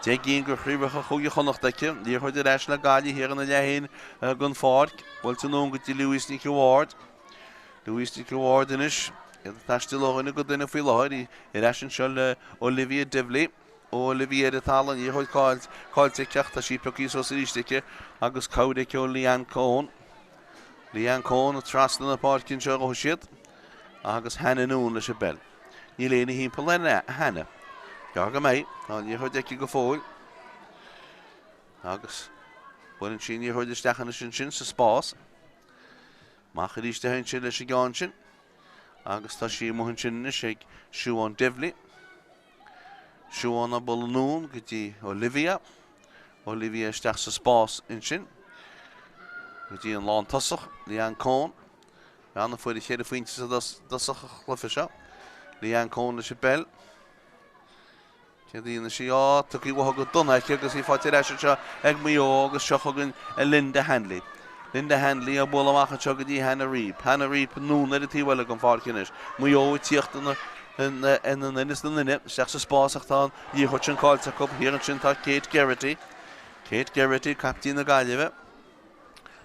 10 gcinn de chraobhacha Chúige Chonnacht aici. Liathróid ar ais le Gaillimh thiar ina leath féin den pháirc. Buailte anonn go dtí Louise Nic Ward. Louise Nic Ward anois. Iad ag taisteal ó dhuine go duine faoi láthair. Ar ais anseo le Olivia Divilly. Olivia ar an talamh, an liathróid caillte aici ach tá sí pioctha suas arís aici agus cabhair aici ó Leanne Coen. Leanne Coen trasna na páirce anseo a ghabhfaidh siad agus Hannah Noone leis an bpeil. Níl éinne thimpeall ar Hannah. Gearr go mbeidh. Tá an liathróid aici go fóill. Agus buaileann sí an liathróid isteach anois ansin sa spás. Amach arís a théann siad leis an gceann sin. Agus tá sí amuigh ansin anois ag Siobhán Divilly. Siobhán ag bualadh anonn go dtí Olivia. Olivia isteach sa spás ansin. Go dtí an lántosach, Leanne Coen. Bean a fuair a cheithre phointe sa dtosach an chluiche seo. Leanne Coen leis an bpeil. Céard a dhéanfaidh sí? Á, tugtha uaithi go dona aici agus í faighte ar ais anseo ag Maigh Eo agus seo chugainn Linda Hanley. Linda Hanley á bualadh amach anseo go dtí Hannah Reape. Hannah Reape anonn ar an taobh eile den pháirc anois. Maigh Eo ag tíocht ina nduine is na nduine isteach sa spás ach tá an liathróid sin caillte acu. Thiar ansin tá Kate Geraghty. Kate Geraghty, caiptín na Gaillimhe.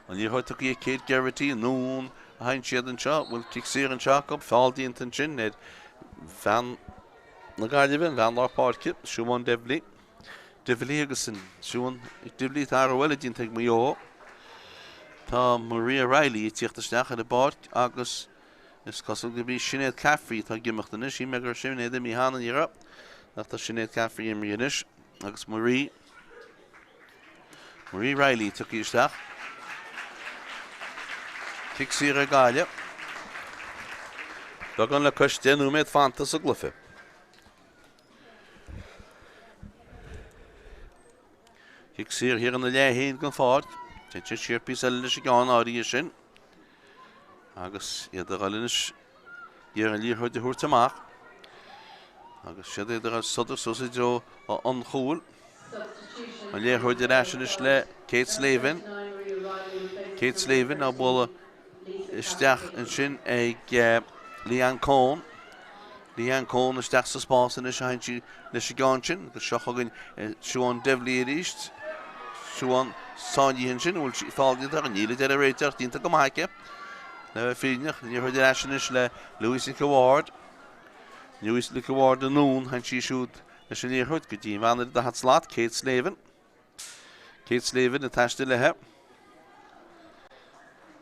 An liathróid tugtha ag Kate Geraghty anonn a théann siad anseo. Bhfuil cic saor anseo acu? Feall déanta ansin ar bhean na Gaillimhe, an bhean lár páirce, Siobhán Divilly. Divilly agus an Siobhán Divilly tá athrú eile déanta ag Maigh Eo. Tá Maria Reilly ag tíocht isteach ar an bpáirc agus is cosúil gurb í Sinéad Caffrey atá ag imeacht anois. Shíl mé go raibh Sinéad imithe cheana, ní raibh. Ach tá Sinéad Caffrey imithe anois agus Marie Marie Reilly tugtha isteach. Cic saor ag Gaillimh. Beagán le cois 10 nóiméad fanta sa gcluiche. Cic saor thiar ina leath féin den pháirc. Téann siad siar píosa eile leis an gceann áirithe sin. Agus iad ag dul anois iarraidh an liathróid a thabhairt amach. Agus siad iad ag dul sodar suas i dtreo an chúil. An liathróid ar ais anois le Kate Slavin. Kate Slavin á bualadh isteach ansin ag Leanne Coen. Leanne Coen isteach sa spás anois a théann sí leis an gceann sin agus seo chugainn Siobhán Divilly arís. Siobhán sáinnithe ansin, an bhfuil sí feall déanta uirthi? Níl, a deir an réiteoir, déanta go maith aici. Le bheith fírinneach, an liathróid ar ais anois le Louise Nic Ward. Louise Nic Ward anonn, théann sí siúd leis an liathróid go dtí an bhean ar an daichead slat, Kate Slavin. Kate Slavin ag taisteal léi.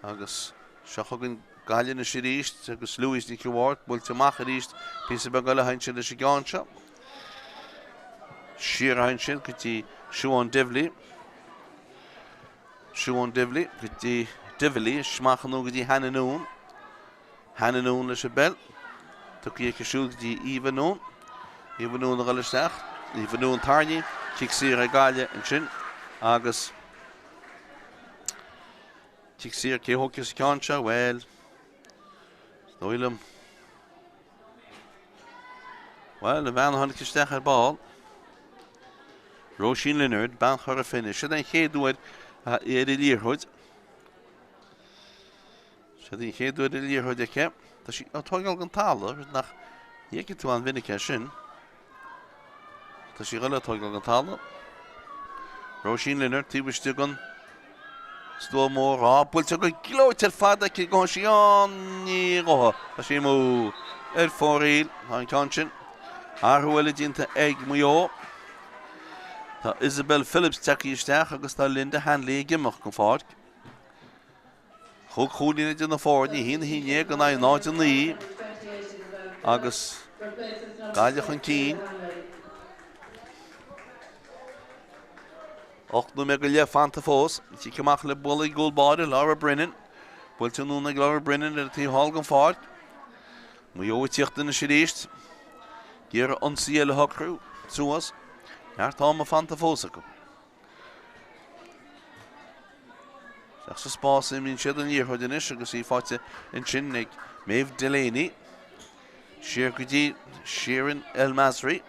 Agus seo chugainn Gaillimh anois arís agus Louise Nic an Bhaird buailte amach arís píosa beag eile ansin leis an gceann seo. Siar ansin go dtí Siobhán Divilly. Siobhán Divilly go dtí Divilly, amach anonn go dtí Hannah Noone. Hannah Noone leis an bpeil. Tugtha aici siúd go dtí Eva Noone. Eva Noone a dhul isteach. Eva Noone tarraingthe. Cic saor ag Gaillimh ansin agus Cic saor, cé thógfas an ceann seo? Bhuel, is dóigh liom. Bhuel, an bhean a tháinig isteach ar ball, Róisín Lynard, bean Chora Finne. Siod an chéad uair ar an liathróid. Siod an chéad uair ar an liathróid aici. Tá sí á tógáil den talamh, rud nach bhfeiceann tú an-mhinic é sin. Tá sí ag dul á tógáil den talamh. Róisín Lynard taobh istigh den stua mór. Á, buailte go gleoite ar fad aici go sí an ní dhótha. Tá sí amú ar fóraoil. Tá an ceann sin. Athrú eile déanta ag Maigh Eo. Tá Isabel Phillips tagtha isteach agus tá Linda Hanley ag imeacht den pháirc. Chúig chúilín idir na foirne, 1, 11 in aghaidh 0, 9 agus Gaillimh chun cinn. 8 nóiméad go leith fanta fós. Cic amach le bualadh ag gcúl báire, Laura Brennan. Buailte anonn ag Laura Brennan ar an taobh thall den pháirc. Maigh Eo ag tíocht anois arís. Ag iarraidh ionsaí eile a shocrú suas. Neart ama fanta fós acu. Isteach sa spás a imríonn siad an liathróid anois agus í faighte ansin ag Maeve Delaney. Siar go dtí Shirin El Masri.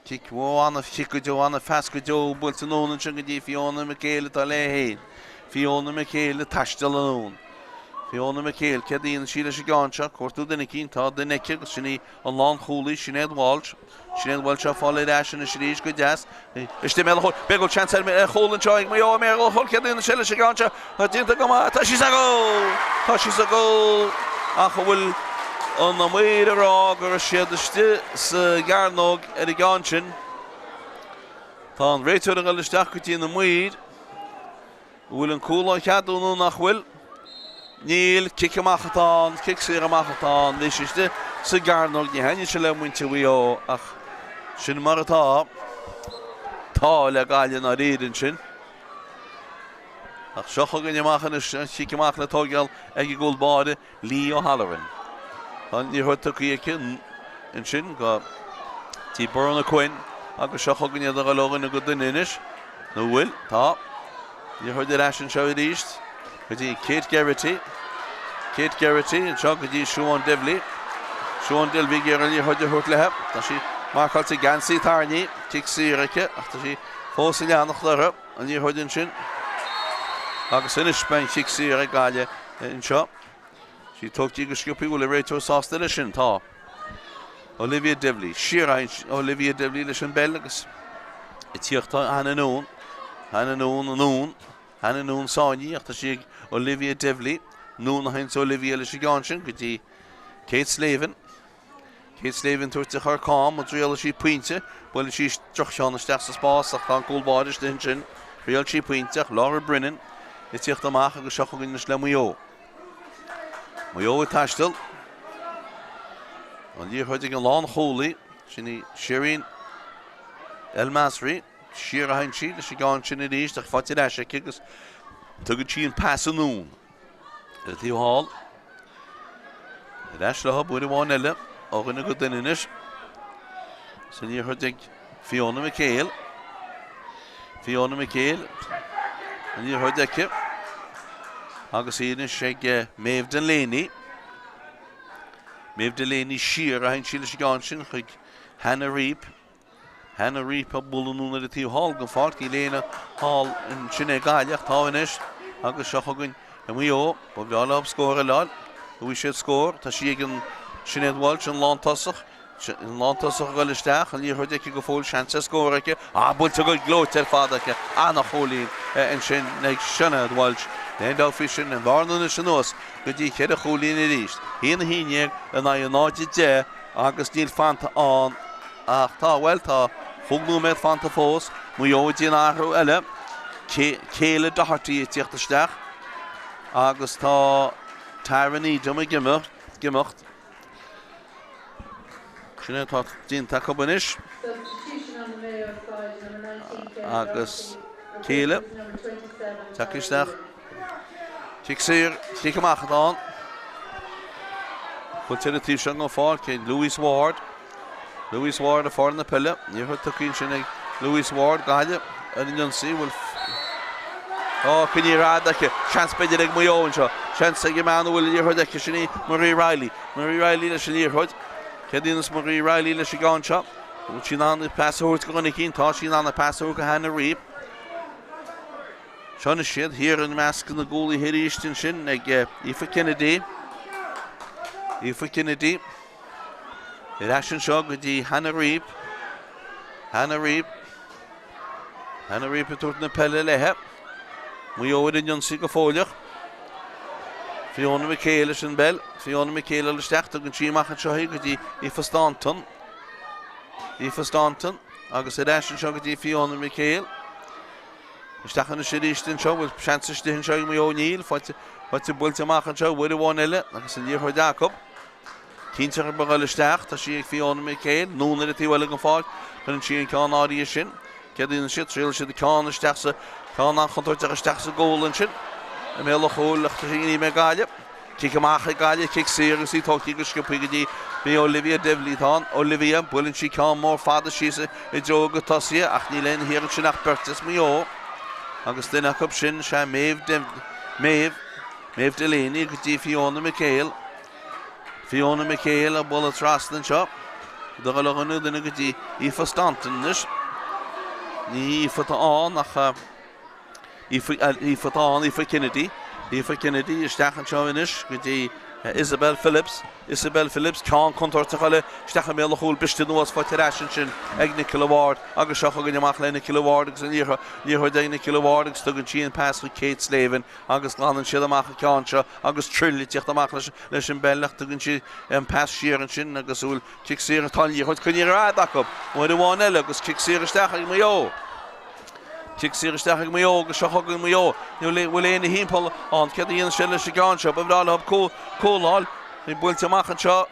Cic mhór an-chic go deo, an-phas go deo buailte anonn ansin go dtí Fiona McHale atá léi féin. Fiona McHale ag taisteal anonn. Fiona McHale, céard a dhéanann sí leis an gceann seo? Cuartú duine eicínt, tá duine aici agus sin í an lánchúlaí, Sinéad Walsh. Sinéad Walsh á fáil ar ais anois arís go deas. Istigh i mbéal an chúil. B'fhéidir go bhfuil seans ar chúl anseo ag Maigh Eo i mbéal an chúil. Céard a dhéanann sé leis an gceann seo? Tá déanta go maith. Tá sí sa gcúl! Tá sí sa gcúl ach an bhfuil na maoir ag rá go raibh siad istigh sa gcearnóg ar an gceann sin? Tá an réiteoir ag dul isteach go dtí na maoir. An bhfuil an cúl á cheadú nó nach bhfuil? Níl. Cic amach atá ann. Cic saor amach atá ann. Bhí sé istigh sa gcearnóg. Ní thaitníonn sé le muintir Mhaigh Eo ach sin mar atá. Tá le Gaillimh i ndáiríre ansin. Ach seo chugainn amach anois an chic amach le tóigeáil ag an gcúl báire. Lee O'Halloran. Tá an liathróid tugtha aici ansin go dtí Bronagh Quinn agus seo chugainn iad ag dul ó dhuine go duine anois. Nó bhfuil? Tá. Liathróid ar ais anseo arís go dtí Kate Geraghty. Kate Geraghty anseo go dtí Siobhán Divilly. Siobhán Divilly ag iarraidh an liathróid a thabhairt léi. Tá sí marcáilte geansaí tarraingthe, cic saor aici ach tá sí fós ag leanacht uirthi. An liathróid ansin agus anois beidh an chic saor ag Gaillimh anseo. Sí tógtha go sciobtha, bhfuil an réiteoir sásta leis sin? Tá. Olivia Divilly. Siar Olivia Divilly leis an bpeil agus ag tíocht tá Hannah Noone. Hannah Noone anonn. Hannah Noone sáinnithe ach tá sí ag Olivia Divilly. Anonn a théanns Olivia leis an gceann sin go dtí Kate Slavin. Kate Slavin tabhairt a chur cam, an dtriailfidh sí pointe. Buaileann sí droch-cheann isteach sa spás ach tá an cúl báire istigh ansin. Thriail sí pointe ach Laura Brennan ag tíocht amach agus seo chugainn anois le Maigh Eo. Maigh Eo ag taisteal. An liathróid ag an lánchúlaí, sin í Shireen El Masri. Siar a théann sí leis an gceann sin arís ach faighte ar ais aici agus tugann sí an pas anonn. Ar an taobh thall. Ar ais leo uair amháin eile ó dhuine go duine anois. An liathróid ag Fiona McHale. Fiona McHale. An liathróid aici. Agus í anois ag eh, Maeve Delaney. Maeve Delaney siar a théann sí leis an gceann sin chuig Hannah Reap. Hannah Reap á bualadh anonn ar an taobh thall den pháirc. Níl éinne thall ansin ag Gaillimh ach tá anois agus seo chugainn Maigh Eo. Ba bhreá leo scór a fháil. Gheobhaidh siad scór. Tá sí ag an Sinéad Walsh, an lántosach. An lántosach ag dul isteach. An liathróid aici go fóill. Seans ar scór aici. Ah, buailte go gleoite ar fad aici. Ana-chúilín ansin ag Sinéad Walsh. Níl aon dabht faoi sin. An bhearna anois anuas go dtí cheithre chúilín arís. 1-11 in aghaidh 0-10 agus níl fanta ann Ach tá, bhuel, tá chúig nóiméad fanta fós. Maigh Eo ag déanamh athrú eile. Kayla Doherty ag tíocht isteach. agus tá Tara Needham ag imeacht. Sin é atá déanta acu anois. Agus Kíla tagtha isteach. Cic saor, cic amach atá ann. Buailte ar an taobh seo den pháirc ag Louise Ward. Louise Ward ag fáil na peile. Liathróid tugtha ansin ag Louise Ward, Gaillimh ar an ionsaí. Bhfuil Ó, coinnithe ar fad aici. Seans b'fhéidir ag Maigh Eo anseo. Seans ag an mbean a bhfuil an liathróid aici, sin í Marie Reilly. Marie Reilly leis an liathróid. Céard a dhéanas Marie Reilly leis an gceann seo? Bhfuil sí in ann pas a thabhairt do dhuine eicínt? Tá sí in ann pas a thabhairt go Hannah Reape. Seo anois iad thiar i measc na gcúlaithe arís ansin ag Aoife Kennedy. Aoife Kennedy. Ar ais anseo go dtí Hannah Reape. Hannah Reape. Hannah Reape ag tabhairt na peile léithe. Maigh Eo ar an ionsaí go fóilleach. Fiona McHale leis an bpeil. Fiona McHale isteach, tugann sí amach anseo í go dtí Aoife Staunton. Aoife Staunton agus ar ais anseo go dtí Fiona McHale. Isteach anois arís anseo, bhfuil seans istigh anseo ag Maigh Eo? Níl, faighte, faighte buailte amach anseo, uair amháin eile agus an liathróid acu. Cinnte ag dul isteach, tá sí ag Fiona McHale, anonn ar an taobh eile den pháirc, cuireann sí an ceann áirithe sin. Céard a dhéanann siad? Triaileann siad an ceann isteach sa, ceann an-chontúirteach isteach sa gcúl ansin. I mbéal an chúil ach tá sí imithe ag Gaillimh. Cic amach ag Gaillimh, cic saor agus í tógtha go sciobtha go dtí bhí Olivia Divilly atá ann. Olivia, buaileann sí ceann mór fada síos i dtreo go tosaithe ach níl aon thiar ansin ach beirt as Maigh Eo. Agus duine acu sin, sea Maeve, Maeve, Maeve Delaney go dtí Fiona McHale. Fiona McHale ag bualadh trasna anseo. Do dhul ó dhuine duine go dtí Aoife Staunton anois. Ní Aoife atá ann ach Aoife atá ann, Aoife Kennedy. Aoife Kennedy isteach anseo anois go dtí Isabel Phillips. Isabel Phillips, ceann contúirteach eile isteach i mbéal an chúil, briste anuas faighte ar ais ansin ag Nicola Ward agus seo chugainn amach le Nicola Ward agus an liathróid ag Nicola Ward agus tugann sí an pas chuig Kate Slavin agus glanann siad amach an ceann seo agus Trill ag tíocht amach leis an bpeil ach tugann sí an pas siar ansin agus bhfuil cic saor atá an liathróid coinnithe ar fad acu uair amháin eile agus cic saor isteach ag Maigh Eo. Cic saor isteach ag Maigh Eo agus seo chugainn Maigh Eo. Ní bhfuil éinne thimpeall ann. Céard a dhéanann sé leis an gceann seo? Ba bhreá leo cúl a fháil. Bhí buailte amach anseo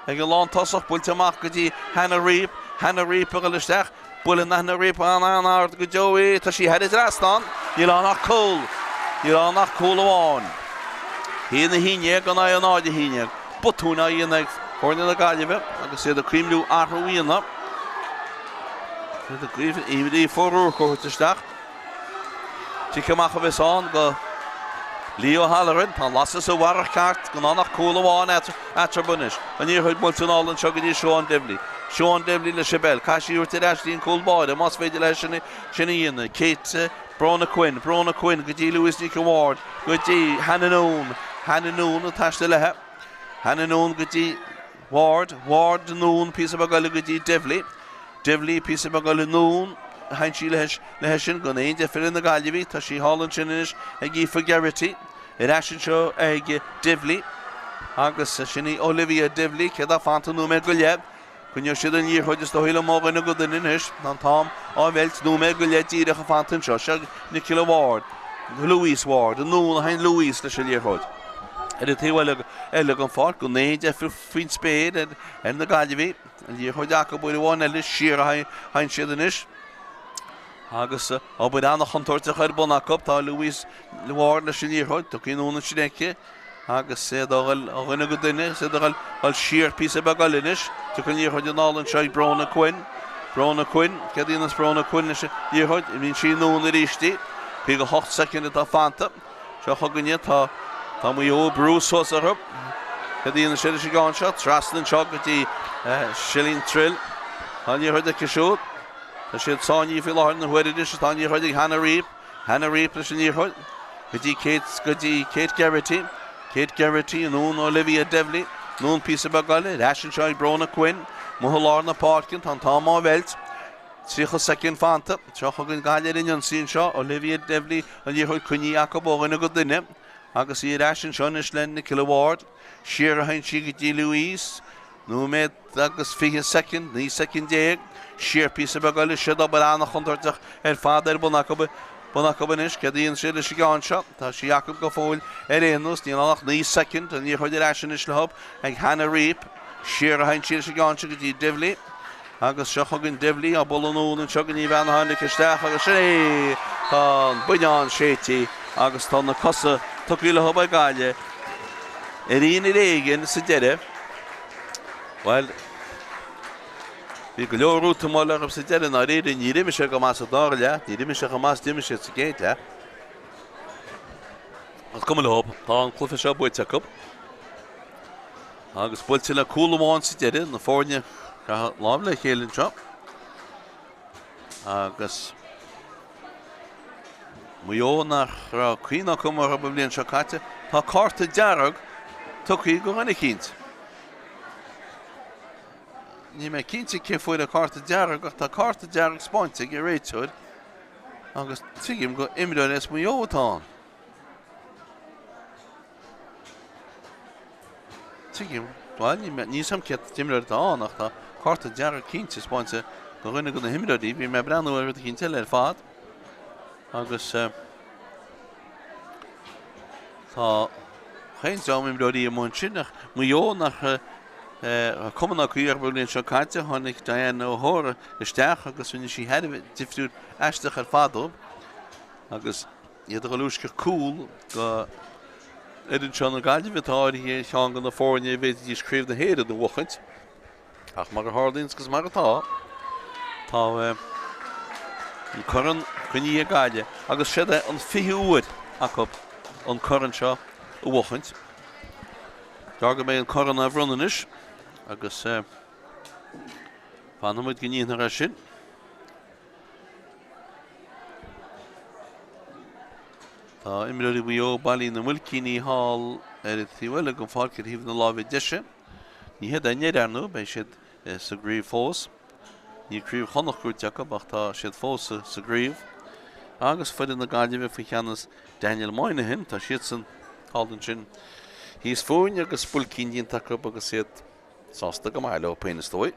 ag an lántosach, buailte amach go dtí Hannah Reape. Hannah Reape a dhul isteach. Buaileann Hannah Reape an-ard go deo í. Tá sí thar an trasnán. Níl ann ach cúl. Níl ann ach cúl amháin. 1-11 in aghaidh 0-11. Botún á dhéanamh ag foirne na Gaillimhe agus iad ag cuimhniú athrú a dhéanamh. Iad ag cuimhniú Aoife O'Rourke a thabhairt isteach. Cic amach a bheas ann go Lee O'Halloran. Tá an lasadh sa bharrach ceart gan ann ach cúl amháin eatarthu anois. An liathróid buailte anall anseo go dtí Siobhán Divilly. Siobhán Divilly leis an bpeil. Caithfidh sí a thabhairt ar ais go dtí an cúl báire más féidir léi sin a dhéanamh. Kate Brona Quinn. Brona Quinn go dtí Louise Nic an Bhaird. Go dtí Hannah Noone. Hannah Noone ag taisteal léi. Hannah Noone go dtí Ward. Ward anonn píosa beag eile go dtí Divilly. Divilly píosa beag eile anonn. Sheinn sí léi sin gan aon deifir ar na Gaillimhigh. Tá sí thall ansin anois ag Aoife Geraghty. Ar ais anseo ag Divilly. Agus sin í Olivia Divilly. Céard atá fanta? Nóiméad go leith. Coinneoidh siad an liathróid is dóigh liom ó dhuine go duine anois. Tá an t-am á mheilt. Nóiméad go leith díreach a fanta anseo. Seo Nicola Ward. Louise Ward. Anonn a théann Louise leis an liathróid. Ar an taobh eile eile den pháirc, gan aon deifir faoin spéir ar na Gaillimhigh. An liathróid acu uair amháin eile siar a théann siad anois. Agus obair an-chontúirteach ar bun acu. Tá Louise Ward leis an liathróid. Tugtha anonn ansin aici. Agus iad á dhul ó dhuine go duine, is iad ag dhul siar píosa beag eile anois. Tiocfaidh an liathróid anall anseo ag Brona Quinn. Brona Quinn. Céard a dhéanas Brona Quinn leis an liathróid? Imríonn sí anonn arís í. 58 soicind atá fanta. Seo chugainne, tá tá Maigh Eo ag brú suas orthu. Céard a dhéanann siad leis an gceann seo? Trasna anseo go dtí Silín Trill. Tá an liathróid aici siúd. Tá siad sáinnithe faoi láthair na huaire anois. Tá an liathróid ag Hannah Reape. Hannah Reape leis an liathróid go dtí Kate go dtí Kate Geraghty. Kate Geraghty anonn Olivia Divilly. Anonn píosa beag eile. Ar ais anseo ag Brona Quinn. Amuigh i lár na páirce. Tá an t-am á mheilt. 30 soicind fanta. Seo chugainn Gaillimh ar an ionsaí anseo. Olivia Divilly an liathróid coinnithe acu ó dhuine go duine agus í ar ais anseo anois le Nicola Ward. Siar a théann sí go dtí Louise. Nóiméad agus 20 soicind, 19 soicind. Siar píosa beag eile. Siod obair an-chontúirteach ar fad ar bun acu. Bun acu anois, céard a dhéanfaidh siad leis an gceann seo? Tá sí acu go fóill ar aon nós, níl ann ach 9 soicind, an liathróid ar ais anois leo ag Hannah Reape. Siar a théann sí leis an gceann seo go dtí Divilly. Agus seo chugainn Divilly á bualadh anonn anseo go Ní Bheanacháin ligthe isteach agus sin é! Tá an buinneán séidte agus tá na cosa tugtha leo ag Gaillimh ar ar éigean sa deireadh. Bhuel, bhí go leor útamáil orthu sa deireadh, i ndáiríre. Níor imir siad go maith sa dara leath, níor imir siad chomh maith is d'imir siad sa gcéad leath. Is cuma leo, tá an cluiche seo buaite acu. Agus buailte le cúl amháin sa deireadh, na foirne ag caitheamh lámh le chéile anseo. Agus Maigh Eo nach raibh cuimhne acu orthu an bhliain seo caite, tá cárta dearg tugtha do dhuine eicínt. Níl mé cinnte cé fuair an cárta dearg ach tá cárta dearg spáinte ag an réiteoir agus tuigim gur imreoir as Maigh Eo atá ann. Tuigim, bhuel, níl mé, níl a fhios agam cén t-imreoir atá ann ach tá cárta dearg cinnte spáinte do dhuine de na himreoirí. Bhí mé ag breathnú ar rud eicínt eile ar fad agus tá chaon dream imreoirí amuigh ansin ach Maigh Eo nach raibh cuma ná caoi orthu an bhliain seo caite, tháinig Diane O'Hora isteach agus rinne sí thar a bheith difriúil aisteach ar fad dóibh agus iad ag dul uisce cúl do fhoireann seo na Gaillimhe atá áirithe ar cheann de na foirne a bhféadfaidís Craobh na hÉireann a bhuachaint. Ach mar a tharlaíonn agus mar atá, tá an corn coinnithe ag Gaillimh agus siod é an 20ú huair acu an corn seo a bhuachaint. Gearr go mbeidh an corn á bhronnadh anois agus fanfaidh muid go ndéanfar é sin. Tá imreoirí Mhaigh Eo bailithe ina mbuailcíní thall ar an taobh eile den pháirc ar thaobh na láimhe deise. Ní hiad é ndeireadh, ar ndóigh, beidh siad sa gcraobh fós. Níl Craobh Chonnacht buaite acu ach tá siad fós sa gcraobh. Agus foireann na Gaillimhe faoi cheannas Daniel Moynihan, tá siadsan thall ansin thíos fúinn agus buailcín déanta acu agus iad sásta go maith leo féin is dóigh.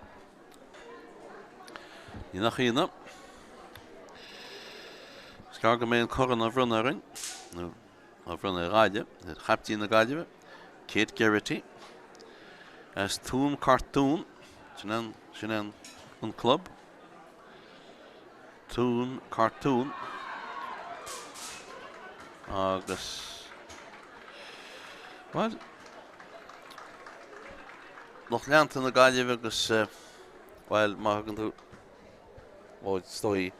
Ní nach ionadh. Is gearr go mbeidh an corn á bhronnadh orainn, nó á bhronnadh ar Ghaillimh, ar chaiptín na Gaillimhe, Kate Geraghty, as Tuaim Cartoon, sin an, sin an, an club. Tuaim Cartoon. Agus, bhuel, lucht leanta na Gaillimhe agus, bhuel, má thugann tú, ó, is dóigh,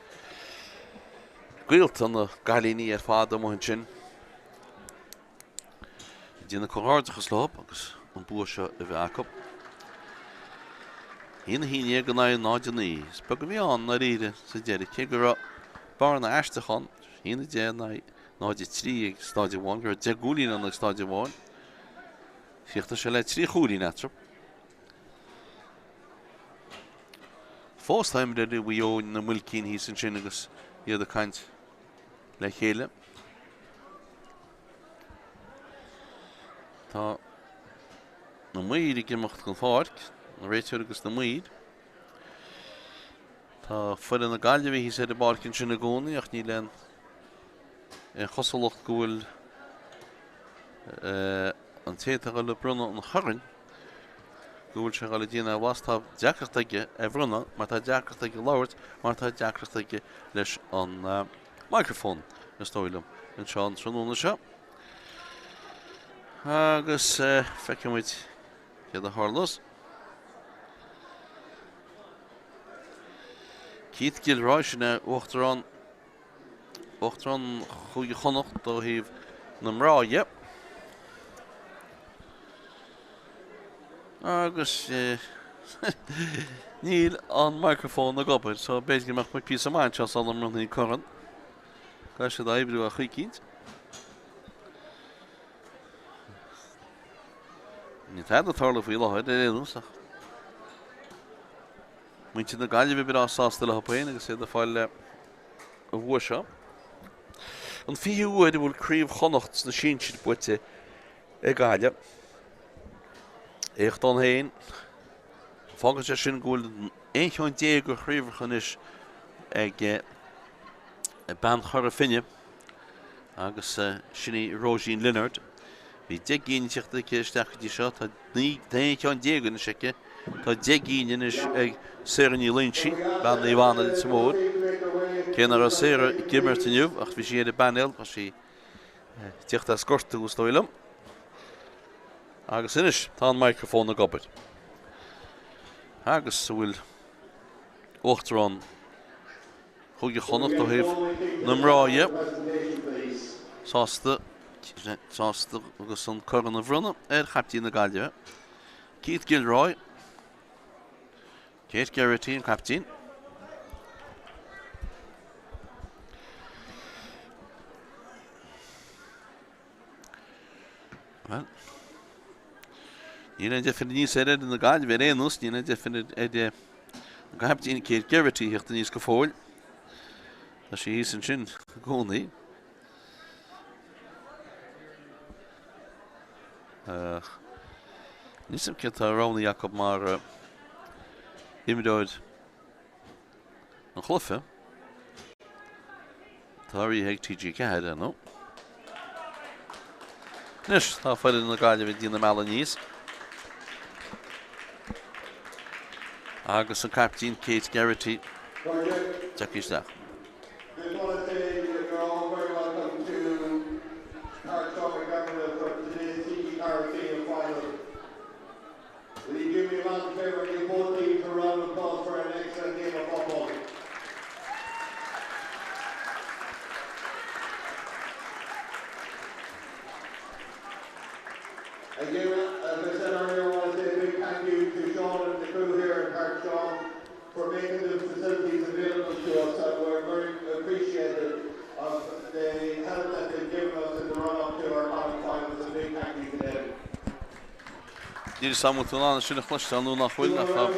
gaolta na gcailíní ar fad amuigh ansin ag déanamh comhghairdeachas leo agus an bua seo a bheith acu. 1, 11 in aghaidh 0, 9. Is beag a bhí ann i ndáiríre sa deireadh, cé go raibh bearna aisteach ann, 1, 10 in aghaidh 0, 3 ag staid amháin, go raibh 10 gcúilín ann ag staid amháin. Chríochnaigh sé le 3 chúilín eatarthu. Fós tá imreoirí Mhaigh Eo ina mbuailcín thíos ansin agus iad ag caint le chéile. Tá na maoir ag imeacht den pháirc, na réiteoirí agus na maoir. Tá foireann na Gaillimhe thíos ar an bpáirc ansin i gcónaí ach níl aon chosúlacht go bhfuil an té atá ag dul ag bronnadh an choirn, go bhfuil sé ag dul ag déanamh as, tá deacracht aige é a bhronnadh mar tá deacracht aige labhairt mar tá deacracht aige leis an microphone, is dóigh liom, anseo an tráthnóna seo. Agus feicfidh muid céard a tharlós. Keith Gilroy, sin é Uachtarán Uachtarán Chúige Chonnacht ó thaobh na mná dhe. Agus níl an microphone ag obair, so b'fhéidir go mbeadh muid píosa maith anseo sula mbronnfaí an corn. Caithfidh siad oibriú ar choicínt. Níl tada ag tarlú faoi láthair ar aon nós ach muintir na Gaillimhe breá sásta leo féin agus iad ag fáil an bhua seo. An 20ú huair a bhfuil Craobh Chonnacht sna sinsir buaite ag Gaillimh. Éacht ann féin. Fágann sé sin go bhfuil 11 cheann de chraobhacha anois ag. Bean Chora Finne agus sin í Róisín Lynard. Bhí 10 gcinn teacht aici isteach go dtí seo, tá 19 ceann anois aici. Tá 10 gcinn anois ag Sarah Ní Loingsigh, bean Naomh Anna Leitir Móir. Cé nach raibh Sarah ag imirt inniu ach bhí sí ar an bpainéal, tá sí ag tíocht as gortú is dóigh liom. Agus anois tá an microphone ag obair. Agus an bhfuil Uachtarán Chúige Chonnacht ó thaobh na mná dhe sásta sásta agus an corn a bhronnadh ar chaiptín na Gaillimhe, Keith Gilroy. Kate Geraghty an caiptín. Bhuel, níl aon deifir aníos ar fhoireann na Gaillimhe ar aon nós, níl aon deifir ar an gcaiptín Kate Geraghty theacht aníos go fóill. Tá sí thíos ansin i gcónaí. Ach níl a fhios agam cé atá roghnaithe acu mar imreoir an chluiche. Tá urraithe ag TG4, ar ndóigh. Anois, tá foireann na Gaillimhe ag déanamh a mbealaigh aníos. Agus an caiptín Kate Geraghty tagtha isteach. Will you do me a massive favour and give both teams a round of applause for an excellent game of football? Again, as I said earlier, I want to say a big thank you to Sean and the crew here at Páirc Seán for making the facilities available to us and we're very appreciative of the help that they've given us in the run-up to our Connacht finals. A big thank you to them. Níl a fhios agam an bhfuil tú in ann sin a chloisteáil nó nach bhfuil, ach tá.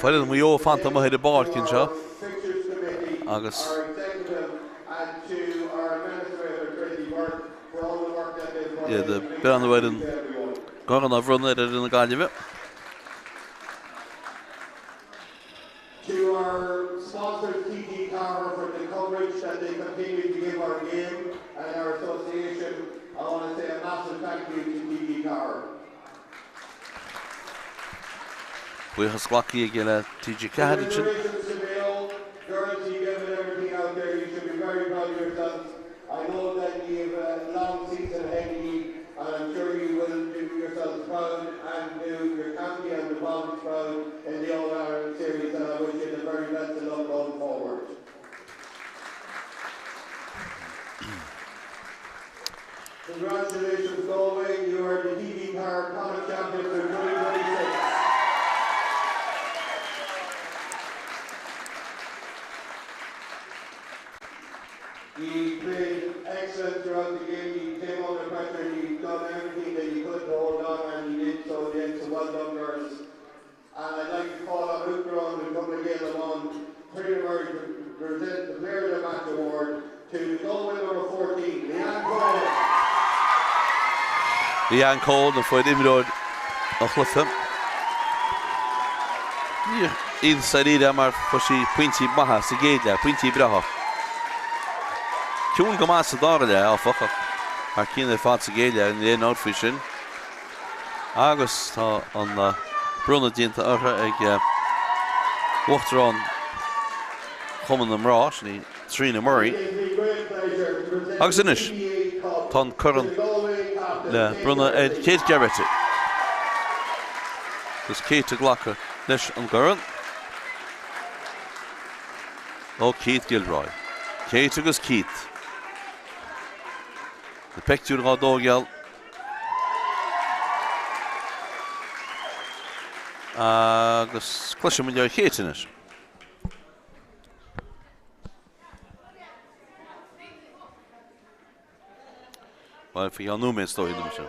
Foireann Mhaigh Eo fanta amuigh ar an bpáirc anseo agus iad ag breathnú ar an gcorn á bhronnadh ar fhoireann na Gaillimhe. To our sponsors TG Ceathair for the coverage that they continue to give our game and our association, I want to say a massive thank you to TG Ceathair. Buíochas glactha aige le TG4 ansin. Congratulations to Mayo. Girls, you gave it everything out there. You should be very proud of yourselves. I know that you have a long season ahead of you and I'm sure you will do yourselves proud and do your county and the province proud in the All-Ireland series and I wish you the very best of luck going forward. Congratulations Galway, you are the TD Power Connacht champions for 2026. You played excellent throughout the game, you came under pressure, you done everything that you could to hold on and you did so in the end, so well done girls. And I'd like to call on Uachtarán to come again along Trina Murray to present the Player of the Match award to Galway number 14, Leanne Cole. Leanne Cole a fuair imreoir an chluiche. Ní iontas dáiríre mar fuair sí pointí maithe sa gcéad leath, pointí breátha. Ciúin go maith sa dara leath, áfach, ach thar cionn ar fad sa gcéad leath, níl aon dabht faoi sin. Agus tá an bronnadh déanta uirthi ag Uachtarán Chumann na Mná, sin í Trina Murray. Agus anois tá an corn le bronnadh ar Kate Geraghty. Agus Kate ag glacadh leis an gcorn ó Keith Gilroy. Kate agus Keith. Na peictiúir dhá dtógáil. Agus cloisfidh muid ó Kate anois. Bhuel, faoi cheann nóiméad is dóigh liom sin.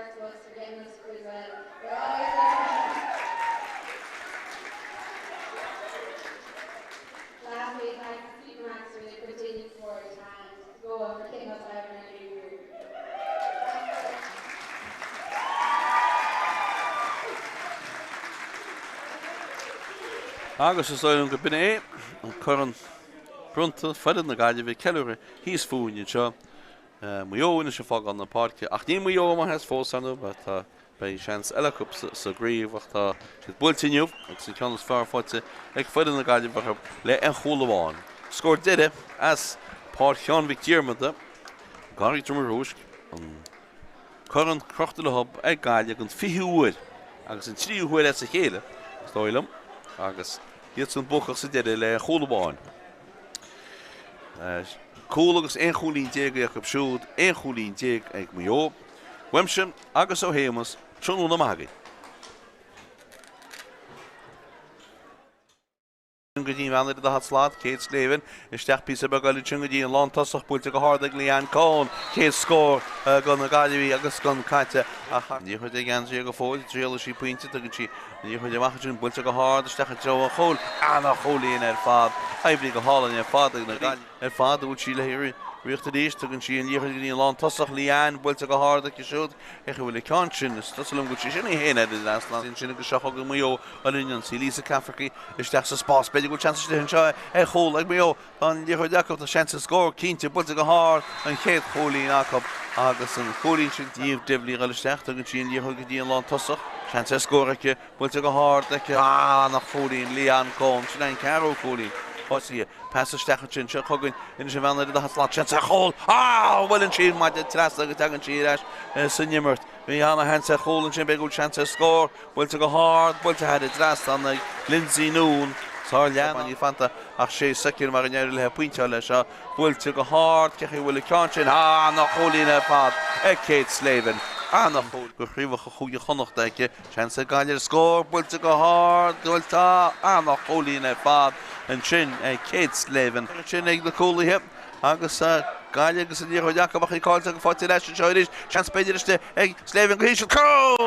Sports Bus for getting us through as well. We're always there. Lastly, thanks to Supermax for their continued support and Goa for kicking us out in our new group. Agus is dóigh liom go b'in é an corn bronnta, foireann na Gaillimhe ag ceiliúradh thíos fúinn anseo. Maigh Eo anois ag fágáil na páirce ach níl Maigh Eo amuigh as fós, ar ndóigh, tá beidh seans eile acu sa gcraobh ach tá siad buailte inniu agus an ceann is fearr faighte ag foireann na Gaillimhe orthu le aon chúl amháin. Scór deiridh as Páirc Sheáin Mhic Diarmada, gCarraig Droma Rúisc, an corn crochta leo ag Gaillimh don 20ú huair agus an tríú huair as a chéile, is dóigh liom, agus iadsan buacach sa deireadh le chúl amháin. Cúl agus 11 chúilín acu siúd, 11 chúilín ag Maigh Eo. Uaimse agus ó Shéamus, tráthnóna maith agaibh. go dtí an bhean ar an daichead slat, Kate Slavin, isteach píosa beag eile ansin go dtí an lántosach, buailte go hard ag Leanne Coen, chéad scór do na Gaillimhigh agus gan caite ach an liathróid ag Andrea go fóill, triailfidh sí pointe, tugann sí An liathróid amach ansin, buailte go hard isteach i dtreo an chúil. Ana-chúilín ar fad. Oibrithe go hálainn ar fad ag na Gaillimhigh ar fad. Bhfuil sí le riocht arís? Tugann sí an liathróid go dtí an lántosach, Leanne, buailte go hard aici siúd. Cé chaoi bhfuil an ceann sin? Is cosúil liom go bhfuil sí sin í féin ar an trasnán. Ansin agus seo chugainn Maigh Eo ar an ionsaí. Lisa Cafferkey isteach sa spás. B'fhéidir go bhfuil seans istigh anseo ar chúl ag Maigh Eo. Tá an liathróid acu, tá seans ar scór cinnte, buailte go hard, an chéad chúilín acu agus an cúilín sin Niamh Divilly ag dul isteach, tugann sí an liathróid go dtí an lántosach, seans ar scór aici, buailte go hard aici, ana-chúilín Leanne Coen, sin é an ceathrú cúilín. Thosaigh, pas isteach ansin, seo chugainn anois an bhean ar an daichead slat, seans ar chúl, ah! Buaileann sí an maide trasna agus tagann sí ar ais san imirt. Bhí ana-sheans ar chúl ansin, b'fhéidir go bhfuil seans ar scór. Buailte go hard, buailte thar an dtrasnán ag Lindsay Noone. Sár lean níl fanta ach sé soicind mar a ndeireadh le pointeáil leis seo. Buailte go hard, cé chaoi a bhfuil an ceann sin? Ana-chúilín ar fad ag Kate Slavin. Ana-chúl go chraobhacha Chúige Chonnachta aici. Seans ag Gaillimh ar scór, buailte go hard, buailte, ana-chúilín ar fad ansin ag Kate Slavin. Ansin ag na cúlaithe. Agus Gaillimh agus an liathróid acu ach í caillte agus faighte ar ais anseo arís. Seans b'fhéidir istigh ag Slavin go híseal. Cúl!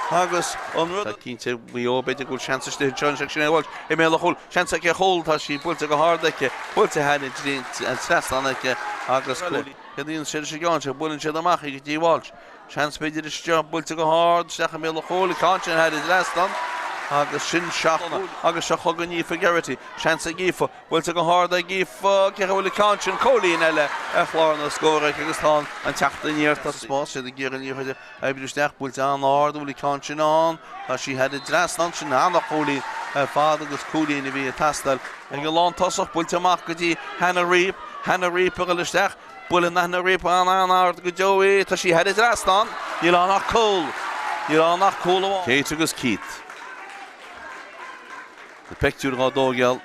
Agus an rud. Tá cinnte Mhaigh Eo b'fhéidir go bhfuil seans istigh anseo anois ag Sinéad Walsh i mbéal an chúil. Seans aici ar chúl. Tá sí buailte go hard aici. Buailte thar an trasnán aici agus cúl. Ceadaíonn siad leis an gceann seo. Buaileann siad amach í go dtí Walsh. Seans b'fhéidir istigh. Buailte go hard isteach i mbéal an chúil. An ceann sin thar an trasnán agus sin seacht. Agus seo chugainn Aoife Geraghty. Seans ag Aoife. Buailte go hard ag Aoife, cé chaoi bhfuil an ceann sin, cúilín eile ar chlár na scór aici agus tá an teacht aniar tá sa spás, siad ag iarraidh an liathróid a oibriú isteach, buailte an-ard, an bhfuil an ceann sin ann, tá sí thar an dtrasnán, sin an-chúilín ar fad agus cúilín a bhí ag teastáil ag an lántosach, buailte amach go dtí Hannah Reape, Hannah Reape ag dul isteach, buaileann Hannah Reape an-ard go deo í, tá sí thar an dtrasnán, níl ann ach cúl, níl ann ach cúl amháin. Kate agus Keith. Na peictiúir dhá dtógáil.